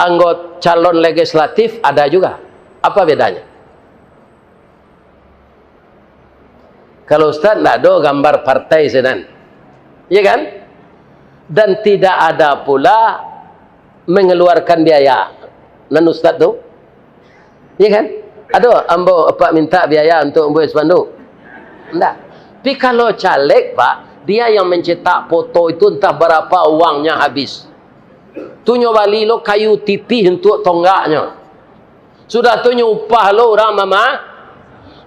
Anggot-, calon legislatif ada juga. Apa bedanya? Kalau Ustad ndak ado gambar partai sinan. Iya kan? Dan tidak ada pula mengeluarkan biaya. Nan Ustad tu, iya kan? Ado ambo apak minta biaya untuk buek spanduk? Ndak. Tapi kalau caleg, Pak, dia yang mencetak foto itu entah berapa uangnya habis. Tu nyo bali lo kayu tipih untuk tonggaknyo. Sudah tu nyo upah lo urang mama-,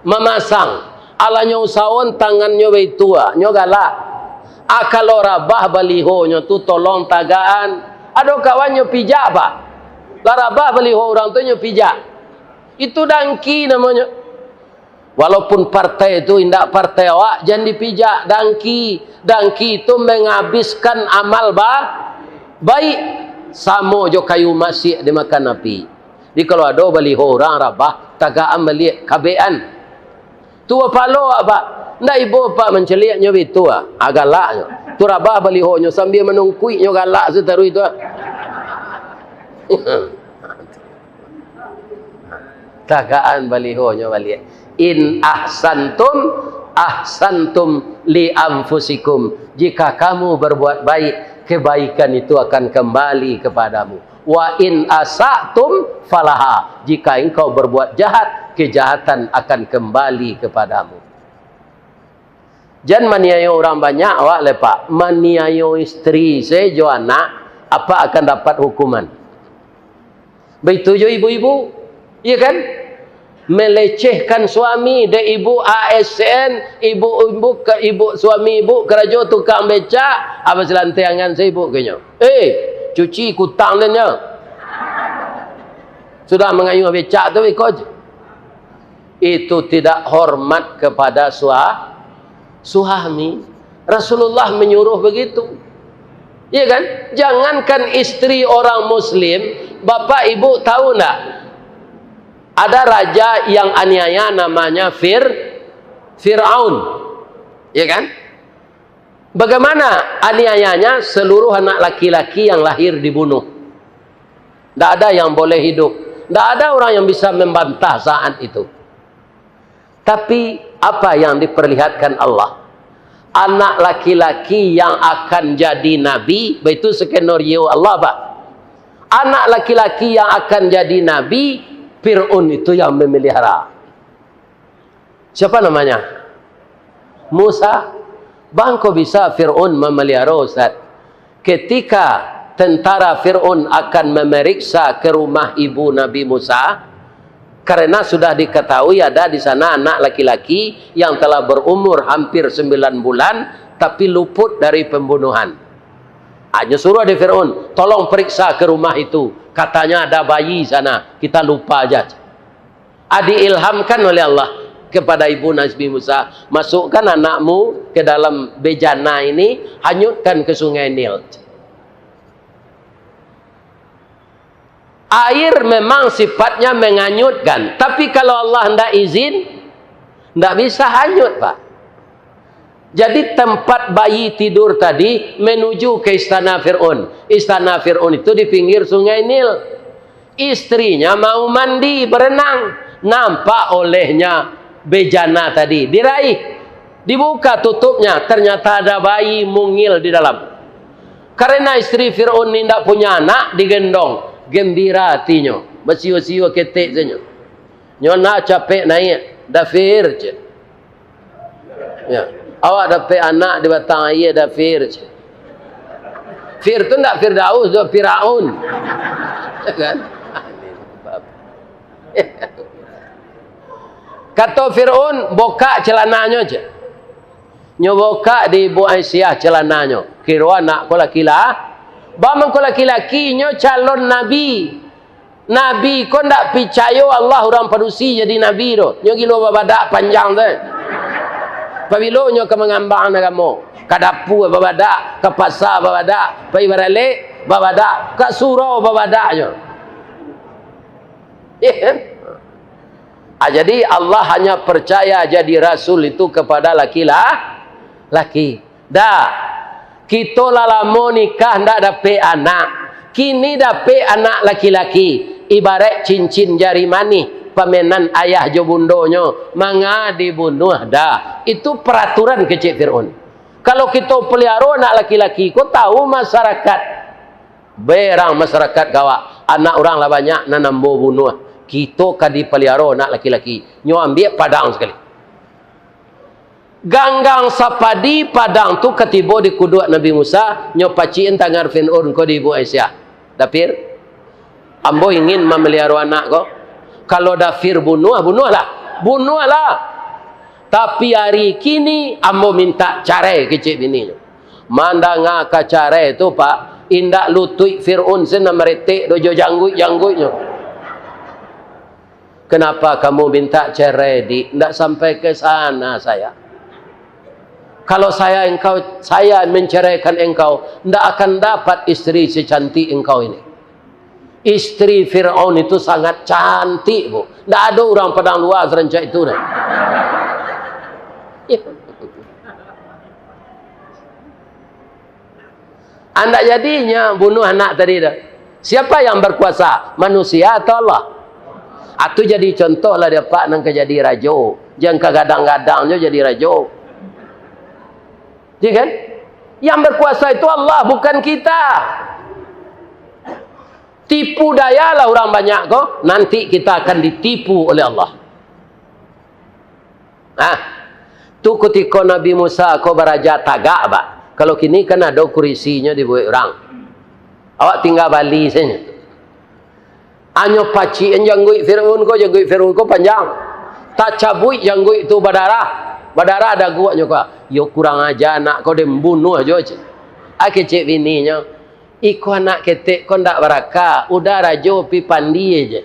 mamasang. Alah nyo usahoan tangannyo baitu, ah, nyo galak. Ah, kalau rabah balihonyo tu tolong tagaan. Ado kawan nyo pijak, Pak. Lah rabah baliho urang tu nyo pijak. Itu dangki namonyo. Walaupun partai tu indak partai awak, jan dipijak dangki. Dangki tu menghabiskan amal ba-, baik. Samo jo kayu masiak dimakan api. Jadi kalau ado baliho urang rabah, tagaan baliak, kabekan. Tu bapalo awak, Pak. Ndak ibo, Pak, mancaliaknyo bitu, ah. Ah, galaknyo. Tu rabah balihonyo sambia manungkuiknyo galak sataruih tu, ah. Tagaan balihonyo baliak. "In ahsantum, ahsantum li anfusikum." Jika kamu berbuat baik, kebaikan itu akan kembali kepadamu. "Wa in asa'tum falaha." Jika engkau berbuat jahat, kejahatan akan kembali kepadamu. Jan maniayo urang banyak awak lai, Pak. Maniayo istri se jo anak, apak akan dapat hukuman. Baitu jo ibu-ibu, iya kan? Melecehkan suami, dek ibu A S N, ibu, ibu ke, ibu, suami ibu karajo tukang becak, apa silantiangan se ibu kenyo. Eh, cuci kutang den nyo. Sudah mangayuh becak tu, iko je. Itu tidak hormat kepada sua-, suami. Rasulullah menyuruh begitu. Iya kan? Jangankan istri orang muslim, Bapak Ibu tahu ndak? Ada raja yang aniaya namanya Fir-, Fir'aun. Iya kan? Bagaimana aniayanya? Seluruh anak laki-laki yang lahir dibunuh. Ndak ada yang boleh hidup. Ndak ada orang yang bisa membantah saat itu. Tapi, apa yang diperlihatkan Allah? Anak laki-laki yang akan jadi nabi, baitu skenario Allah, Pak. Anak laki-laki yang akan jadi nabi, Fir'aun itu yang memelihara. Siapa namanya? Musa. Bangko bisa Fir'aun memelihara, Ustaz? Ketika tentara Fir'aun akan memeriksa ke rumah ibu Nabi Musa, karena sudah diketahui ada di sana anak laki-laki yang telah berumur hampir sembilan bulan, tapi luput dari pembunuhan. Hanya suruh di Fir'aun, "Tolong periksa ke rumah itu. Katanya ada bayi sana, kita lupa aja." Ah, diilhamkan oleh Allah kepada ibu Nabi Musa, "Masukkan anakmu ke dalam bejana ini, hanyutkan ke Sungai Nil." Air memang sifatnya menganyutkan, tapi kalau Allah ndak izin, ndak bisa hanyut, Pak. Jadi, tempat bayi tidur tadi menuju ke istana Fir'aun. Istana Fir'aun itu di pinggir Sungai Nil. Istrinya mau mandi, berenang. Nampak olehnya bejana tadi. Diraih. Dibuka tutupnya. Ternyata ada bayi mungil di dalam. Karena istri Fir'aun ni ndak punya anak, digendong. Gembira hatinyo. Basio-sio ketek sajo. Nyo nak capek naik. "Dafir," cek. Ya. "Awak dapek anak di batang aia, Dafir," cek. Fir tu ndak Firdaus, tu Firaun. Kan? Kato Firaun, "Bokak celananyo," cek. Nyo bokak di ibu Aisyah celananyo. Kiro anak ko laki lah. Baa mangko laki-laki, nyo calon nabi. Nabi ko ndak picayo Allah urang padusi jadi nabi tu. Nyo gilo babadak panjang tu. Pabilo nyo ka mangambang agamo? Ka dapua babadak, ka pasa babadak, pai baralek babadak, ka surau babadak nyo. Iya kan? Ah, jadi Allah hanya percaya jadi rasul itu kepada laki-la-, laki. Dah, kito lah lamo nikah ndak dapek anak. Kini dapek anak laki-laki, ibarat cincin jari manih, pamenan ayah jo bundonyo, manga dibunuah dah. Itu peraturan kecek Fir'aun. Kalau kito peliharo anak laki-laki, ko tahu masyarakat. Berang masyarakat gawak, anak urang lah banyak nan ambo bunuah. Kito ka dipeliharo anak laki-laki. Nyo ambiak padang sakali. Ganggang sapadi padang tu ka tibo di kuduak Nabi Musa, nyo pacikan tangan Fir'aun ko di ibu Aisyah. Dafir, ambo ingin mameliharo anak ko. Kalau Dafir bunuah, bunuahlah. Bunuahlah. Tapi ari kini ambo mintak carai kecek bininyo. Mandanga ka carai tu, Pak, indak lutuik Fir'aun se nan maretek doh jo jangguik-jangguiknyo. "Kenapa kamu minta cerai, Dik?" "Ndak sampai ke sana saya. Kalau saya engkau, saya menceraikan engkau, ndak akan dapat istri secantik engkau ini." Istri Firaun itu sangat cantik, Bu. Ndak ado urang Padang Luar sarancak itu, nah. Andak jadinyo bunuh anak tadi tu. Siapa yang berkuasa? Manusia atau Allah? Atu jadi contoh lah dek apak nan ka jadi rajo. Jan ka gadang-gadang jo jadi rajo. Ya kan? Yang berkuasa itu Allah, bukan kita. Tipu dayalah urang banyak ko, nanti kita akan ditipu oleh Allah. Nah, tu kutiko Nabi Musa ko baraja tagak, Pak. Kalau kini kan ado kurisinyo dibuek urang. Awak tingga bali sajo. Anyo pacikan jangguik Firaun ko, jangguik Firaun ko panjang. Tacabuik jangguik tu badarah. Badarah daguaknyo ko. Yo kurang aja anak ko, den bunuah jo, cek. A kecek bininyo. Iko anak ketek ko ndak baraka, udah rajo pi pandi je.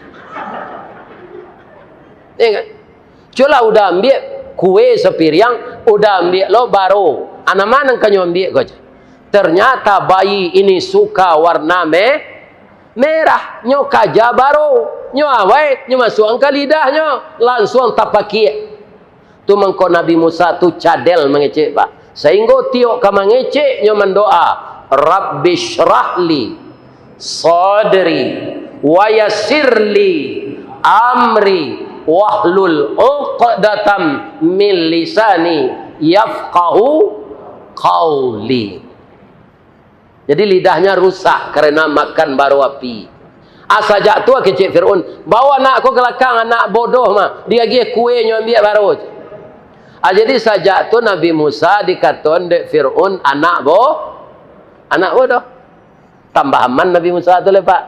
Ingat. Culah udah ambiak kue sapiriang, udah ambiak lo baro. Anama nan kanyo ambiak ko je. Ternyata bayi ini suka warna me-, merah. Nyo kaja baro. Nyo awai, nyo masuakan ka lidahnyo. Lansuang tapakiak. Tu mangko Nabi Musa tu cadel mangecek, Pak. Sainggo tiok ka mangecek nyo mandoa, "Rabbisyrahli sadri wa yassirli amri wahlul uqdatam min lisani yafqahu qauli." Jadi lidahnya rusak karena makan baro api. Ah, sajak tu kecek Firaun, "Bawa anak ko ka lakang, anak bodoh mah, diagiah kue nyo ambiak baro." Ah, jadi sajak tu Nabi Musa dikatoan dek Firaun anak bo-, anak bodoh. Tambah aman Nabi Musa tu lai, Pak.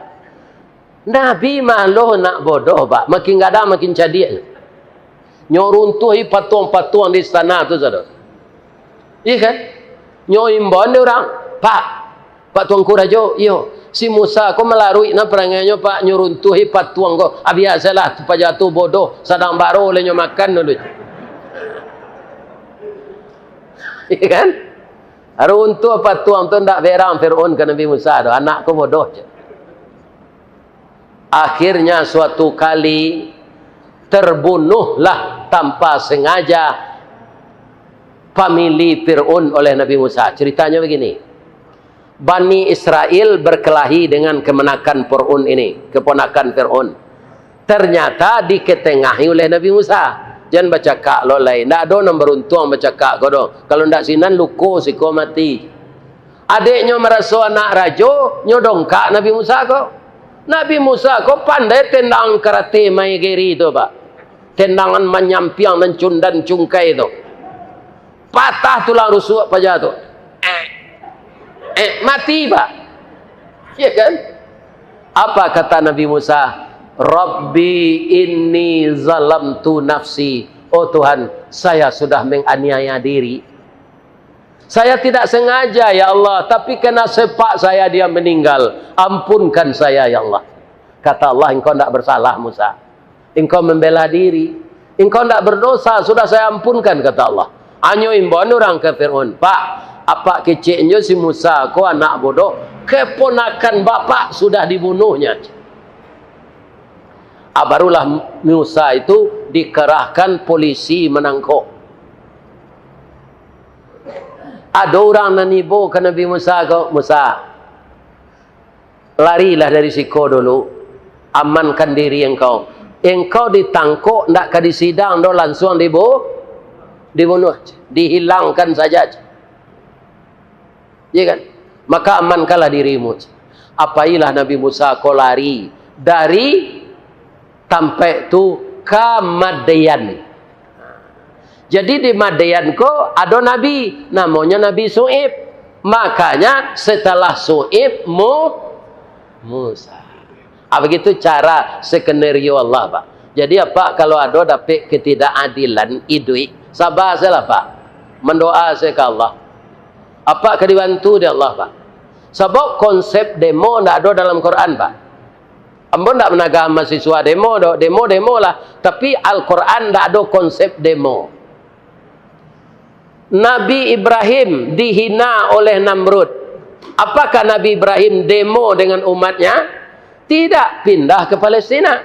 Nabi mah lo nak bodoh, Pak. Makin gadang, makin cadiak. Nyo runtuhi patuang-patuang di istana tu, saudara. Iya kan? Nyo imbauan dek urang, "Pak, Pak Tuanku Rajo, iyo, si Musa ko malaruik nan parangainyo, Pak, nyo runtuhi patuang ko. Abiasalah, paja tu bodoh, sadang baro lai nyo makan dulu." Iya kan? Runtuh patuang tu ndak berang Firaun ka Nabi Musa tu, anak ko bodoh je. Akhirnya suatu kali terbunuhlah tanpa sengaja famili Firaun oleh Nabi Musa. Ceritanya begini. Bani Israel berkelahi dengan kemenakan Firaun ini, keponakan Firaun. Ternyata diketengahi oleh Nabi Musa. Jan bacakak lo lai. Ndak ado nan baruntuang bacakak ko doh. Kalau ndak sinan luko siko mati. Adeknyo maraso anak rajo, nyo dongkak Nabi Musa ko. Nabi Musa ko pandai tendang karate maegiri tu, Pak. Tendangan manyampiang nan cundan cungkai tu. Patah tulang rusuk paja tu. Eh, eh, mati, Pak. Ya kan? Apa kata Nabi Musa? "Rabbi inni zalamtu nafsi." "Oh Tuhan, saya sudah menganiaya diri. Saya tidak sengaja, ya Allah, tapi karena sepak saya dia meninggal. Ampunkan saya, ya Allah." Kata Allah, "Engkau ndak bersalah, Musa. Engkau membela diri. Engkau ndak berdosa, sudah saya ampunkan," kata Allah. Anyo imbauan urang ka Firaun, "Pak, apak keceknyo si Musa ko anak bodoh, keponakan bapak sudah dibunuhnya." Ah, barulah Musa itu dikerahkan polisi manangkok. Ado urang nan ibo ka Nabi Musa ko, "Musa, larilah dari siko dulu, amankan diri engkau. Engkau ditangkok, ndak ka disidang doh, lansuang dibu-, dibunuh, dihilangkan saja." Ya kan? "Maka amankanlah dirimu." Apailah Nabi Musa ko lari dari tampek tu ka Madian. Jadi di Madian ko ado nabi, namonyo Nabi Su'aib. Makanya setelah Su'aib, Mu-, Musa. Ah, begitu cara skenario Allah, Pak. Jadi, apak kalau ado dapek ketidakadilan iduik, saba sajolah, Pak. Mandoa sajo ka Allah. Apak ka dibantu dek Allah, Pak. Sabab konsep demo ndak ado dalam Quran, Pak. Ambo ndak managah mahasiswa demo doh, demo-demo lah. Tapi Al-Quran ndak ado konsep demo. Nabi Ibrahim dihina oleh Namrud. Apakah Nabi Ibrahim demo dengan umatnya? Tidak, pindah ke Palestina.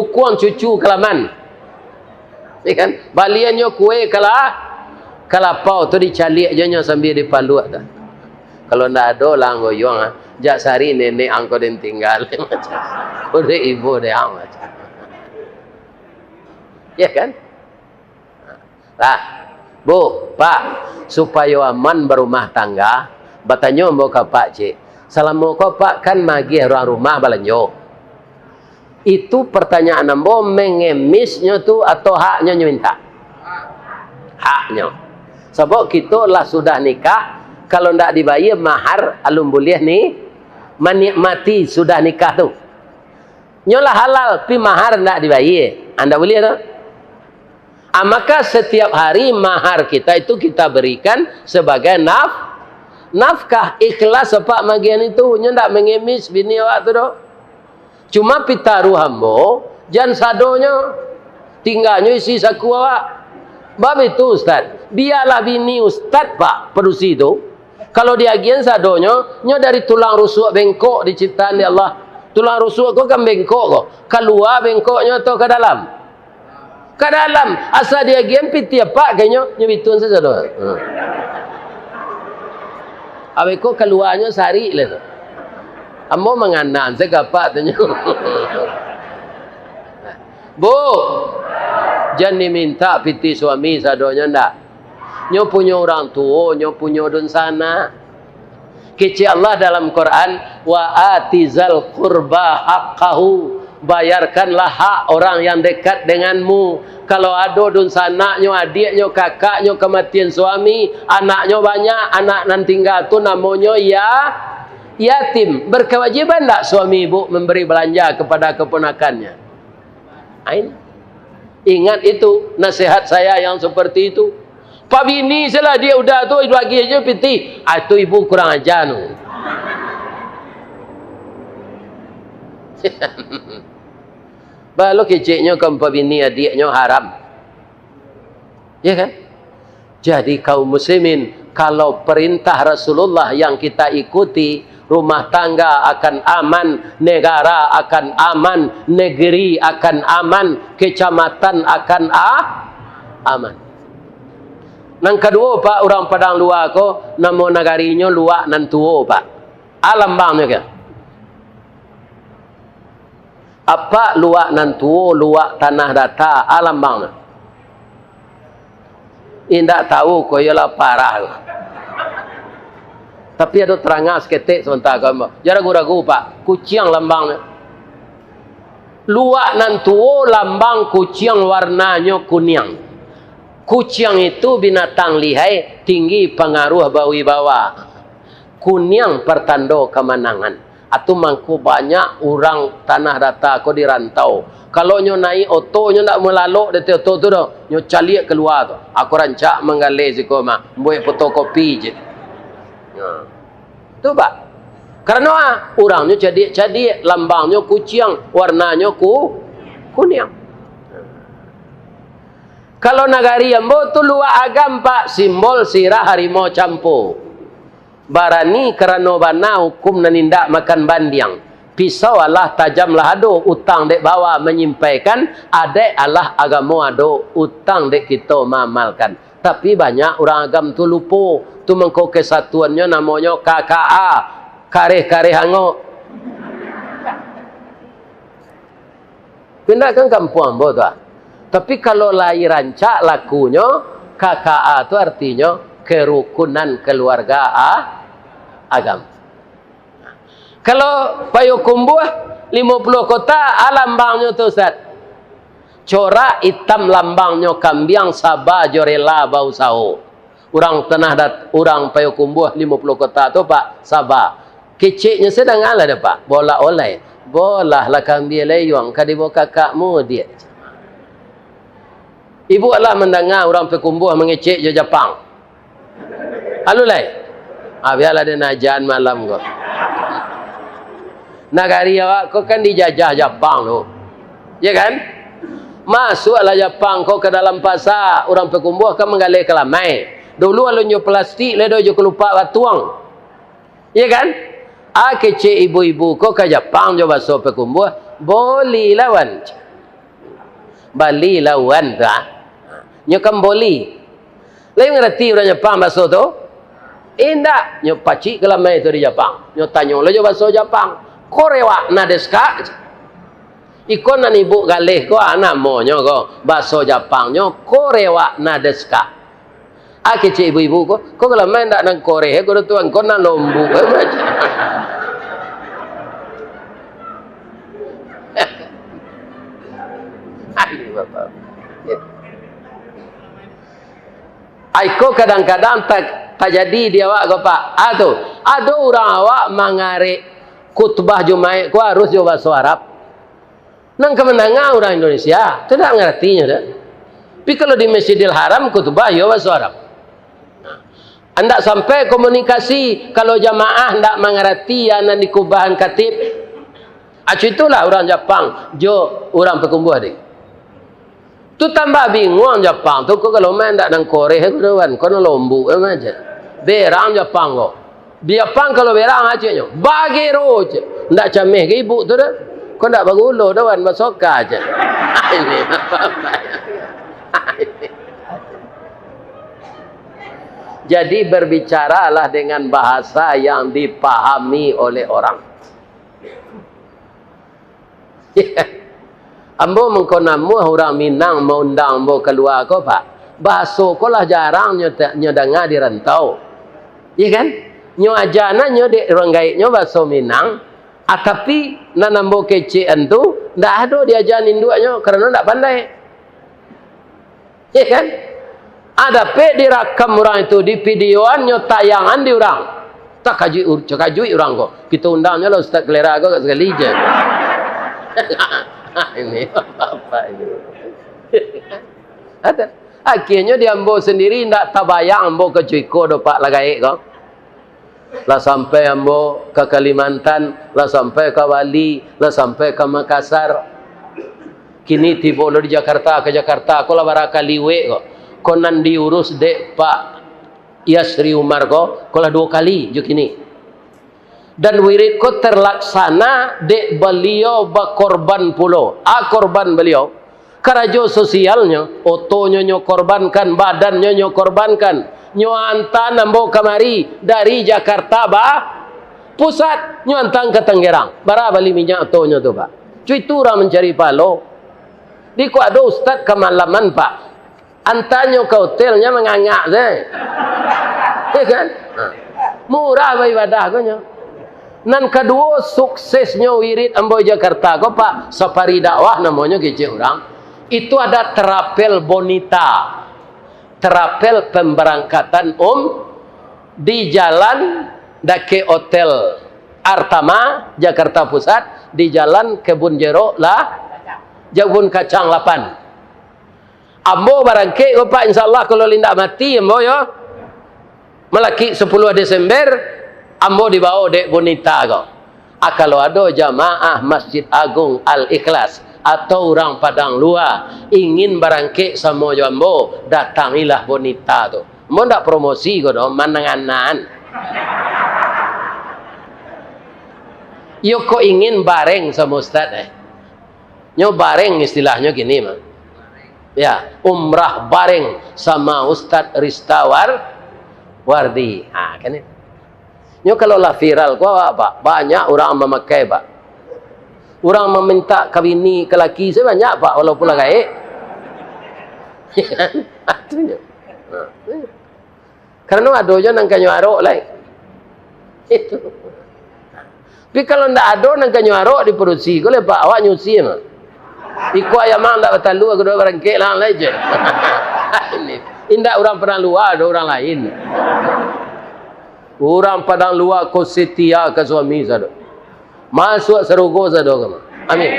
Dukuang cucu ka laman. Ya kan? Baliannyo kue kala-, kalapau tu dicaliak jo nyo sambia dipaluak tu. Kalau ndak ado lah ang goyuang, ah. Jak sari nenek ang ko den tingga. Ko dek ibo dek ang. Ya kan? Lah, Bu, Pak, supayo aman barumah tangga, batanyo ambo ka Pak ciek. Salamo ko Pak kan magiah urang rumah balanjo. Itu pertanyaan ambo, mengemisnyo tu atau haknyo nyo minta? Haknyo. Sabab kito lah sudah nikah, kalau ndak dibayia mahar, alun buliah ni manikmati sudah nikah tu. Nyo lah halal, pi mahar ndak dibayia, ah, ndak buliah tu. Ah, maka setiap hari mahar kita itu kita berikan sebagai naf-, nafkah. Ikhlas apak magian itu, nyo ndak mengemis bini awak tu doh. Cuma pitaruah ambo, jan sadonyo, tingganyo isi saku awak. Bab itu, Ustaz, bialah bini Ustaz, Pak, padusi tu. Kalau diagian sadonyo, nyo dari tulang rusuk bengkok diciptaan dek Allah. Tulang rusuk ko kan bengkok ko. Kalua bengkoknyo atau ka dalam? Ka dalam. Asa diagian pitih apak ka inyo, nyo bituan sajo doh. Hmm. Abih ko kaluanyo sarik lah tu. Ambo manganam se ka apak tu nyo. Bu, jan diminta pitih suami sadonyo ndak. Nyo punyo urang tuo, nyo punyo dunsanak. Kecek Allah dalam Quran, "Wa ati zal qurba haqqahu." Bayarkanlah hak orang yang dekat denganmu. Kalau ado dunsanaknyo, adiaknyo, kakaknyo kamatian suami, anaknyo banyak, anak nan tingga tu namonyo ya-, yatim. Berkewajiban ndak suami ibu memberi belanja kepada keponakannya? Ain. Ingat itu, nasihat saya yang seperti itu. Pabini salah dia udah tu, itu lagi aja pitih. Ah, itu ibu kurang ajar tu. Balo keceknyo kan pabini adiaknyo haram. Ya kan? Jadi, kaum muslimin, kalau perintah Rasulullah yang kita ikuti, rumah tangga akan aman, negara akan aman, negeri akan aman, kecamatan akan a-, aman. Nan kaduo, Pak, urang Padang Lua ko, namo nagarinyo Luak Nan Tuo, Pak. A lambangnyo ka? Apak Luak Nan Tuo, Luak Tanah Data, a lambangnyo? Indak tahu ko, iyolah parah ko. Tapi ado taranga saketek sabanta ko, ambo. Jan ragu-ragu, Pak. Kuciang lambangnyo. Luak Nan Tuo, lambang kuciang, warnanyo kuniang. Kuciang itu binatang lihai, tinggi pangaruah bawibawa. Kuniang pertando kemenangan. Atu mangko banyak urang Tanah Data ko di rantau. Kalau nyo naik oto, nyo ndak malalok di ateh oto tu doh. Nyo caliak kalua tu. Ako rancak manggaleh siko mah, buek fotokopi je. Nah. Tu, Pak. Karano, ah, urangnyo cadiak-cadiak, lambangnyo kuciang, warnanyo ku-, kuniang. Kalau nagari ambo tu Luak Agam, Pak, simbol sirah harimau campo. Barani karano bana hukum nan indak makan bandiang. Pisau alah tajam lah ado, utang dek bawa manyimpaikan, adaik alah agamo ado, utang dek kito maamalkan. Tapi banyak urang Agam tu lupo, tu mangko kesatuannyo namonyo K K A, kareh-kareh angok. Pindah kan kampuang ambo tu, ah. Tapi kalau lai rancak lakunyo, K K A tu artinyo kerukunan keluarga, ah, Agam. Kalau Payokumbuah, limo puluah kota, ah, lambangnyo tu, Ustaz. Corak itam lambangnyo kambiang, saba jo rela bausaho. Urang Tanah Dat-, urang Payokumbuah limo puluah kota tu, Pak, saba. Keceknyo sadang lah dek, Pak. Bolah olai. Bolah lah kambia leyuang ka dibawa kakakmu, diak. Ibu alah mandanga urang Payokumbuah mangecek jo Japang. Alun lai. Ah, bialah den ajan malam ko. Nagari awak ko kan dijajah Japang tu. Ya kan? Masuaklah Japang ko ka dalam pasa, urang Payokumbuah kan manggaleh kalamai. Dulu alun jo plastik lai doh, jo kalupak batuang. Ya kan? Ah, kecek ibu-ibu ko ka Japang jo baso Payokumbuah, boli lawan. Bali lawan tu, ah. Nyo kan boli. Lai mangarati urang Japang baso tu? Indak, nyo pacik ka lamai tu di Japang. Nyo tanyo lo jo baso Japang. "Kore wa nan desu ka?" Iko nan ibuk galeh ko, ah, namonyo ko. Baso Japangnyo, "Kore wa nan desu ka?" Ah, kecek ibu-ibu ko, "Ko ka lamai ndak nan kore, ko tuan, ko nan lombuak." Ai, Bapak. Aiko kadang-kadang ta-, tajadi di awak ko, Pak. Ah, tu. Ado urang awak mangarek khutbah Jumaik ko harus jo baso Arab. Nan ka mandanga urang Indonesia, tu ndak mangarati nyo, dak? Tapi kalau di Masjidil Haram, khutbah yo baso Arab. Nah, andak sampai komunikasi, kalau jamaah ndak mangarati yang nan dikhubahan khatib. Acu itulah urang Japang jo urang Pakumbuah deh. Tu tambah binguang Japang tu, ko kalau main ndak nan koreh ko doh, wan, ko nan lombuak aja. Berang Japang ko. Di Japang kalau berang aceknyo, bagero cek. Ndak cameh ka ibuk tu doh. Ko ndak bagulo doh, wan, basoka cek. Ini apa-apa. Jadi berbicaralah dengan bahasa yang dipahami oleh orang. Ambo mangko namuah urang Minang maundang ambo kalua ko, Pak. Bahaso ko lah jarang nyo te-, nyo danga di rantau. Iya kan? Nyo aja nan nyo dek urang gaeknyo bahaso Minang, ah, tapi nan ambo kecekan tu ndak ado diaja induaknyo, karano ndak pandai. Iya kan? Ah, dapek dirakam urang itu, di videoan nyo tayangan di urang. Takajuik ur-, takajuik urang ko. Kito undang nyo lah Ustaz Kelera ko sakali je. Ini apa ini? Ada. Akhirnyo di ambo sendiri ndak tabayang ambo ka Cuiko do, Pak, lah gaek ko. Lah sampai ambo ka Kalimantan, lah sampai ka Bali, lah sampai ka Makassar. Kini tibo lo di Jakarta, ka Jakarta ko lah barakali wek ko. Ko nan diurus dek Pak Yasri Umar ko, ko lah duo kali jo kini. Dan wirid ko terlaksana dek baliau bakorban pulo. A korban baliau, karajo sosialnyo, otonyo nyo korbankan, badannyo nyo korbankan. Nyo antaan ambo kamari dari Jakarta ba pusat, nyo antaan ka Tangerang. Bara bali minyak otonyo tu, Pak? Cu itu urang mancari pahalo. Di ko ado ustad kamalaman, Pak. Antaanyo ka hotelnyo mangangak se. Ya kan? Ha. Murah baibadah ko nyo. Nan kaduo, suksesnyo wirid ambo Jakarta ko, Pak, safari dakwah namonyo kecek urang. Itu ada terapel Bonita. Terapel pemberangkatan um di jalan dakek Hotel Artama, Jakarta Pusat, di Jalan Kebun Jeruk lah, Kebun Kacang lapan. Ambo barangkek ko, Pak, insyaallah, kalau indak mati ambo yo. Malakik sapuluah Desember, ambo dibawo dek Bonita ko. Ah, kalau ado jamaah Masjid Agung Al-Ikhlas atau urang Padang Lua ingin barangkek samo jo ambo, datangilah Bonita tu. Ambo ndak promosi ko doh, manang-anaan. Iyo ko ingin bareng samo ustad, eh. Nyo bareng istilahnyo kini mah. Ya, umrah bareng sama Ustad Rista War-, Wardi. Ha, kan itu. Nyo kalau lah viral ko awak, Pak, banyak urang mamakai, Pak. Urang mamintak ka bini, ka laki, se banyak, Pak, walaupun lah gaek. Itu nyo. Ha, itu nyo. Karano ado jo nan ka nyo arok lai. Itu. Tapi kalau ndak ado nan ka nyo arok di padusi ko, lepak awak nyusi mah. Iko ayam ang ndak batalua, kudo barangkek lah lai je. Ini. Indak urang Padang Lua, ado urang lain. Urang Padang Lua ko setia ka suami sado. Masuak sarugo sado ka mah. Amin.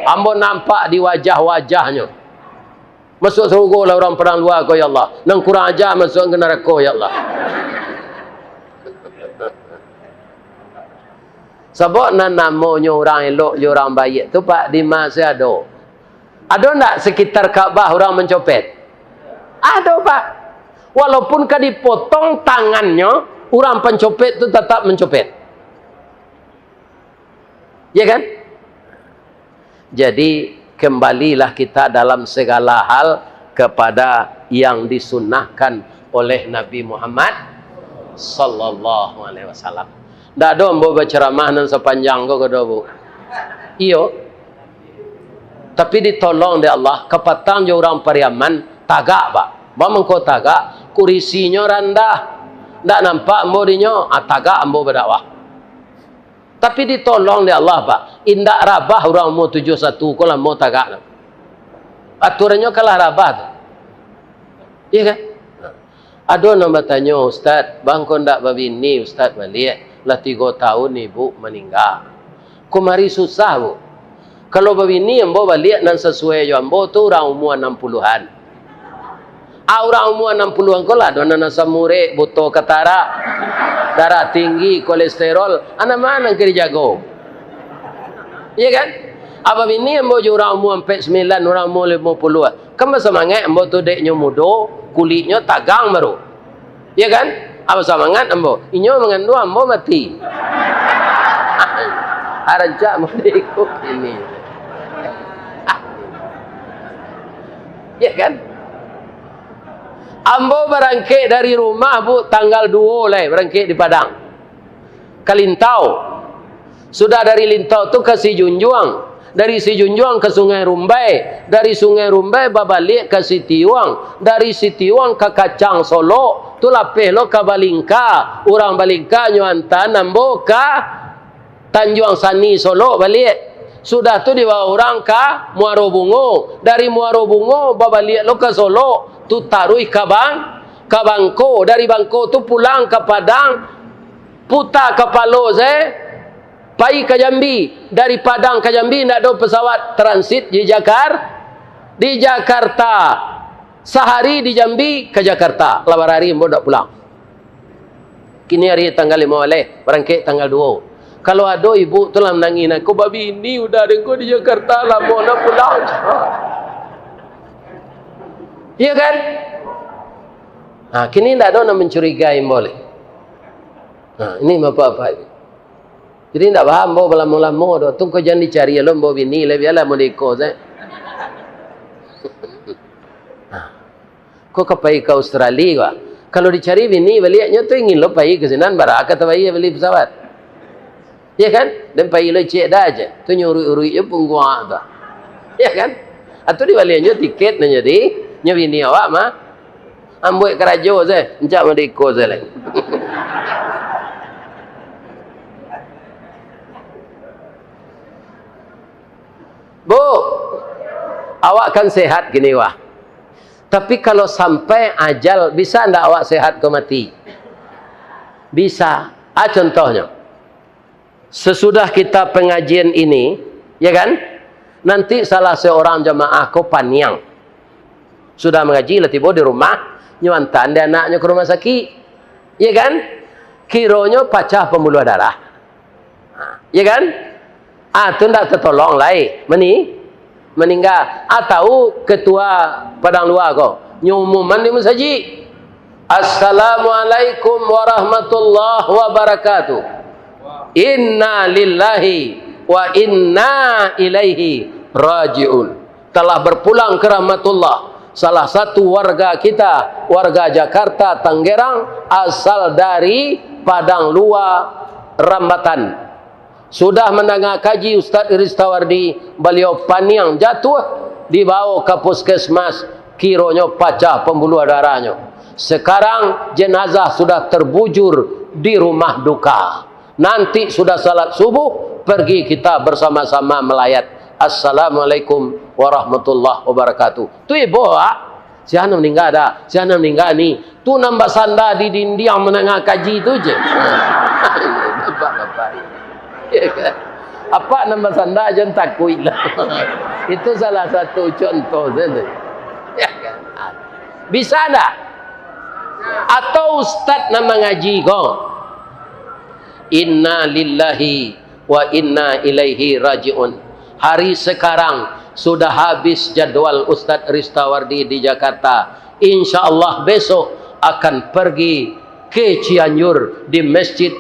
Ambo nampak di wajah-wajahnyo. Masuak sarugo lah urang Padang Lua ko, ya Allah. Nan kurang aja masuak ka narako, ya Allah. Sabab nan namonyo urang elok jo urang baiak tu, Pak, di ma se ado. Ado ndak sekitar Ka'bah urang mancopet? Ado, Pak. Walaupun ka dipotong tangannyo, urang pancopet tu tatap mancopet. Ya kan? Jadi, kembalilah kita dalam segala hal kepada yang disunnahkan oleh Nabi Muhammad Sallallahu alaihi wasallam. Ndak ado ambo bacaramah nan sapanjang ko, kado Bu. Iyo. Tapi ditolong dek Allah, kapatang jo urang Pariaman, tagak, Pak. Bamangko tagak, kurisinyo randah. Ndak nampak ambo dinyo, ah, tagak ambo badakwah. Tapi ditolong dek Allah, Pak. Indak rabah urang umua tujuah satu ko lamo tagak tu. Aturannyo kalah rabah tu. Iya kan? Ado nan batanyo, "Ustaz, bangko ndak babini, Ustaz, baliak? Lah tigo tahun ibu maningga." Kumari susah, Bu. Kalau babini ambo baliak nan sasuai jo ambo tu urang umua anam puluhan. Ah, urang umua anam puluhan ko lah, ado nan asam urek, buto katarak, darah tinggi, kolesterol, anak ma nan ka dijago? Iya kan? Abah bini ambo jo urang umua ampek sambilan, urang umua limo puluah. Kan basamangaik ambo tu, dek nyo mudo, kuliknyo tagang baru. Iya kan? Abah samangat ambo. Inyo manganduang, ambo mati. Arancak mode iko kini. Iya kan? Ambo barangkek dari rumah, Bu, tanggal duo lai, barangkek di Padang. Ka Lintau. Sudah dari Lintau tu ka Sijunjuang. Dari Sijunjuang ka Sungai Rumbai. Dari Sungai Rumbai babaliak ka Sitiuang. Dari Sitiuang ka Kacang Solok. Tu lapeh lo ka Balingka. Urang Balingka nyo antaan ambo ka Tanjuang Sani Solok baliak. Sudah tu dibawa urang ka Muaro Bungo. Dari Muaro Bungo babaliak lo ka Solok. Tu taruih ka Bang-, ka Bangko. Dari Bangko tu pulang ka Padang. Puta kapalo se, pai ka Jambi. Dari Padang ka Jambi ndak ado pesawat, transit di Jakar-, di Jakarta. Sahari di Jambi ka Jakarta, lah barari ambo ndak pulang. Kini ari tanggal limo baleh, barangkek tanggal duo. Kalau ado ibu tu lah manangih, "Nah, ko babini udah den ko di Jakarta, lamo nak pulang." Iya kan? Nah, kini ndak ado nak mancurigai ambo lai. Nah, ini bapak-bapak ini. Jadi, ndak paham ambo balamo-lamo doh. Tu ko jan dicari lo ambo bini lai, bialah ambo di iko sajo. Nah, ko ka pai ka Australia ko. Kalau dicari bini baliaknyo tu ingin lo pai ka sinan, bara ka tabayia bali pesawat. Iya kan? Den pai lo ciek dah aja. Tu nyo uruik-uruik jo pungguang tu. Iya kan? Atau dibaliaknyo tiket nan jadi, nyo bini awak mah. Ambuik karajo se, encak mode iko se lai. Bu, awak kan sehat kini, wah. Tapi kalau sampai ajal, bisa ndak awak sehat ko mati? Bisa. Ah, contohnyo. Sesudah kita pengajian ini, ya kan? Nanti salah seorang jamaah ko paniang. Sudah mangaji, lah tibo di rumah, nyo antaan dek anaknyo ka rumah sakik. Ya kan? Kironyo pacah pambuluah darah. Ha, ya kan? Ah, tu ndak tatolong lai. Mani-, maningga. Atau ketua Padang Luar ko, nyo umuman di masajik, "Assalamualaikum warahmatullahi wabarakatuh. Inna lillahi wa inna ilaihi raji'un." Telah berpulang ke rahmatullah salah satu warga kita, warga Jakarta, Tangerang, asal dari Padang Luar, Rambatan. Sudah mandanga kaji Ustaz Ristawardi, baliau paniang jatuah, dibawa ka puskesmas, kironyo pacah pambuluah darahnyo. Sekarang jenazah sudah terbujur di rumah duka. Nanti sudah salat subuh, pergi kita bersama-sama melayat. Assalamualaikum warahmatullahi wabarakatuh. Tu ibo, Pak. Sia nan maningga dah, sia nan maningga ni. Tu nan basanda di dindiang mandanga kaji tu je. Bapak-bapak. Ya kan? Apak nan basanda, jan takuik lah. Itu salah satu contoh saja. Ya kan? Bisa ndak? Atau ustaz nan mangaji ko, "Inna lillahi wa inna ilaihi raji'un." Hari sekarang sudah habis jadwal Ustaz Ristawardi di Jakarta. Insya Allah besok akan pergi ke Cianjur di Masjid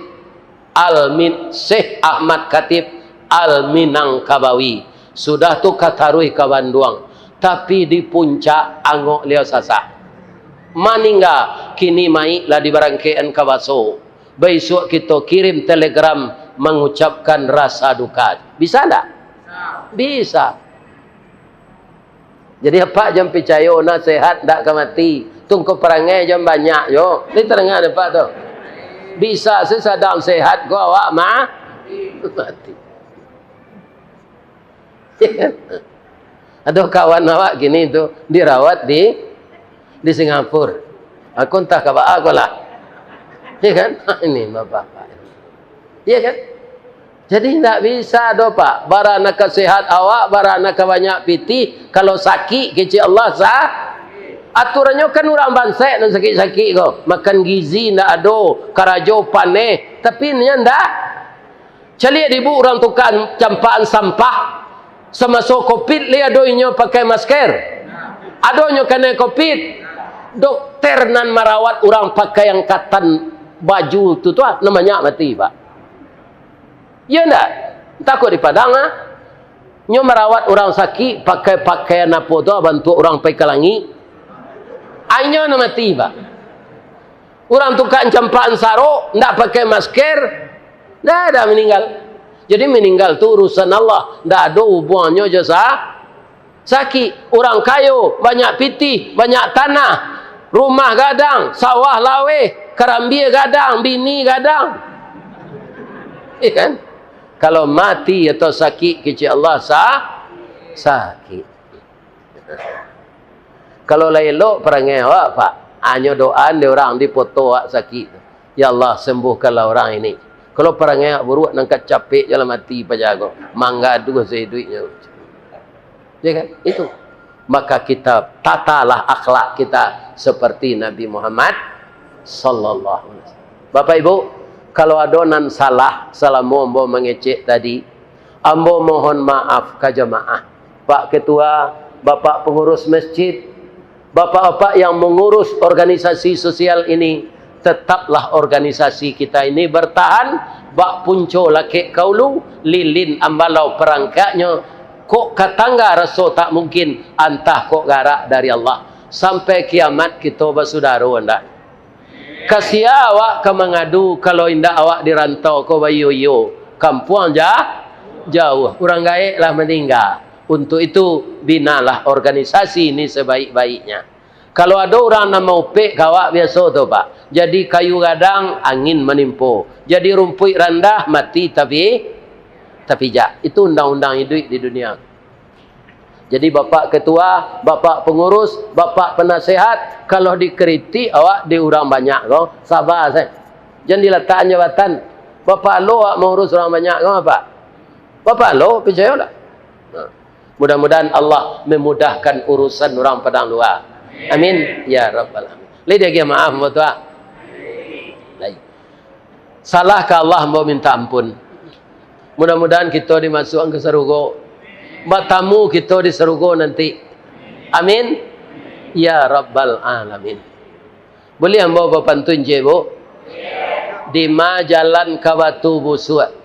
Al-Min-, Syekh Ahmad Khatib Al-Minangkabawi. Sudah tu ka taruih ka Banduang. Tapi di puncak angok liau sasak. Maningga, kini mayik lah dibarangkekkan ka baso. Baisuak kito kirim telegram mangucapkan rasa duka. Bisa ndak? Bisa. Jadi, apak jan picayo, nah sehat ndak ka mati. Tungko parangai jan banyak jo. Ni tadanga dek apak tu. Bisa se sadang sehat ko awak ma-, mati. Ado kawan awak kini tu dirawat di, di Singapura. Aku entah ka baa ko lah. Ya kan? Ini bapak-bapak. Ya kan? Jadi, ndak bisa doh, Pak. Bara nan ka sehat awak, bara nan ka banyak pitih, kalau sakik kecek Allah sa-, aturannyo kan urang bansaik nan sakik-sakik ko. Makan gizi ndak ado, karajo paneh, tapi inyo ndak. Caliak di bu urang tukang campakan sampah, samaso covid lai ado inyo pakai masker? Ado nyo kanai covid? Dokter nan marawat urang pakai angkatan baju tu, tu ah, nan banyak mati, Pak. Iyo ndak? Takut di Padang ah. Nyo marawat urang sakik pakai pakaian apo tu ah, bantuak urang pai ka langik. Inyo nan mati, Pak. Urang tukang campakan sarok, ndak pakai masker, ndak ado maninggal. Jadi maninggal tu urusan Allah, ndak ado hubungannyo jo sa-, sakik. Urang kayo, banyak pitih, banyak tanah, rumah gadang, sawah laweh, karambia gadang, bini gadang. Iya kan? Kalau mati atau sakik, kecek Allah sa-, sakik. Kalau lah elok parangai awak, Pak, hanyo doa dek urang di poto awak sakik tu. "Ya Allah, sembuhkanlah orang ini." Kalau parangai awak buruak, nan ka capek jo lah mati paja ko. Manggaduah saiduiknyo. Ya kan? Itu. Maka kita tatalah akhlak kita seperti Nabi Muhammad sallallahu alaihi wasallam. Bapak Ibu, kalau ado nan salah salamo ambo mangecek tadi, ambo mohon maaf ka jamaah. Pak Ketua, Bapak Pengurus Masjid, Bapak-bapak yang mengurus organisasi sosial ini, tetaplah organisasi kita ini bertahan, bak punco lakek ka ulu, lilin ambalau parangkaknyo, kok ka tangga raso tak mungkin, antah kok garak dari Allah. Sampai kiamat kito basudaro, ndak? Ka sia awak ka mangadu, kalau indak awak di rantau ko baiyo-iyo, kampuang ja-, jauah, urang gaek lah maningga. Untuk itu, binalah organisasi ini sebaik-baiknya. Kalau ado urang nan maupek ka awak, biaso tu, Pak, jadi kayu gadang, angin manimpo, jadi rumpuik randah, mati tapi, tapijak. Itu undang-undang iduik di dunia. Jadi, Bapak Ketua, Bapak Pengurus, Bapak Penasehat, kalau dikritik awak di urang banyak ko, saba sajo. Jan dilatakan jabatan. Bapalo awak mangurus urang banyak ko, Pak? Bapalo, picayolah. Nah, mudah-mudahan Allah memudahkan urusan urang Padang Lua. Amin. Ya Rabbal Alamin. Lai diagiah maaf, Bapak Tua? Lai. Salah ka Allah, ambo minta ampun. Mudah-mudahan kito dimasuakan ka sarugo. Batamu kito di sarugo nanti. Amin. Ya Rabbal Alamin. Buliah ambo bapantun ciek, Bu? Dima jalan ka Batu Busuak,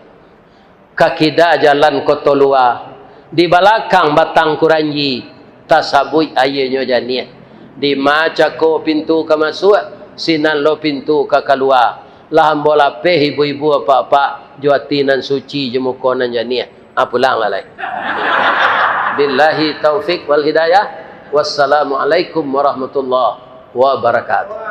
ka kida jalan Koto Lua, di balakang Batang Kuranji, tasabuik aianyo janiah. Dima cako pintu ka masuak, sinan lo pintu ka kalua. Lah ambo lapeh ibu-ibu, apak-apak, jo ati nan suci, jo muko nan janiah. Ah, pulanglah lai. Billahi taufik wal hidayah. Wassalamualaikum warahmatullahi wabarakatuh.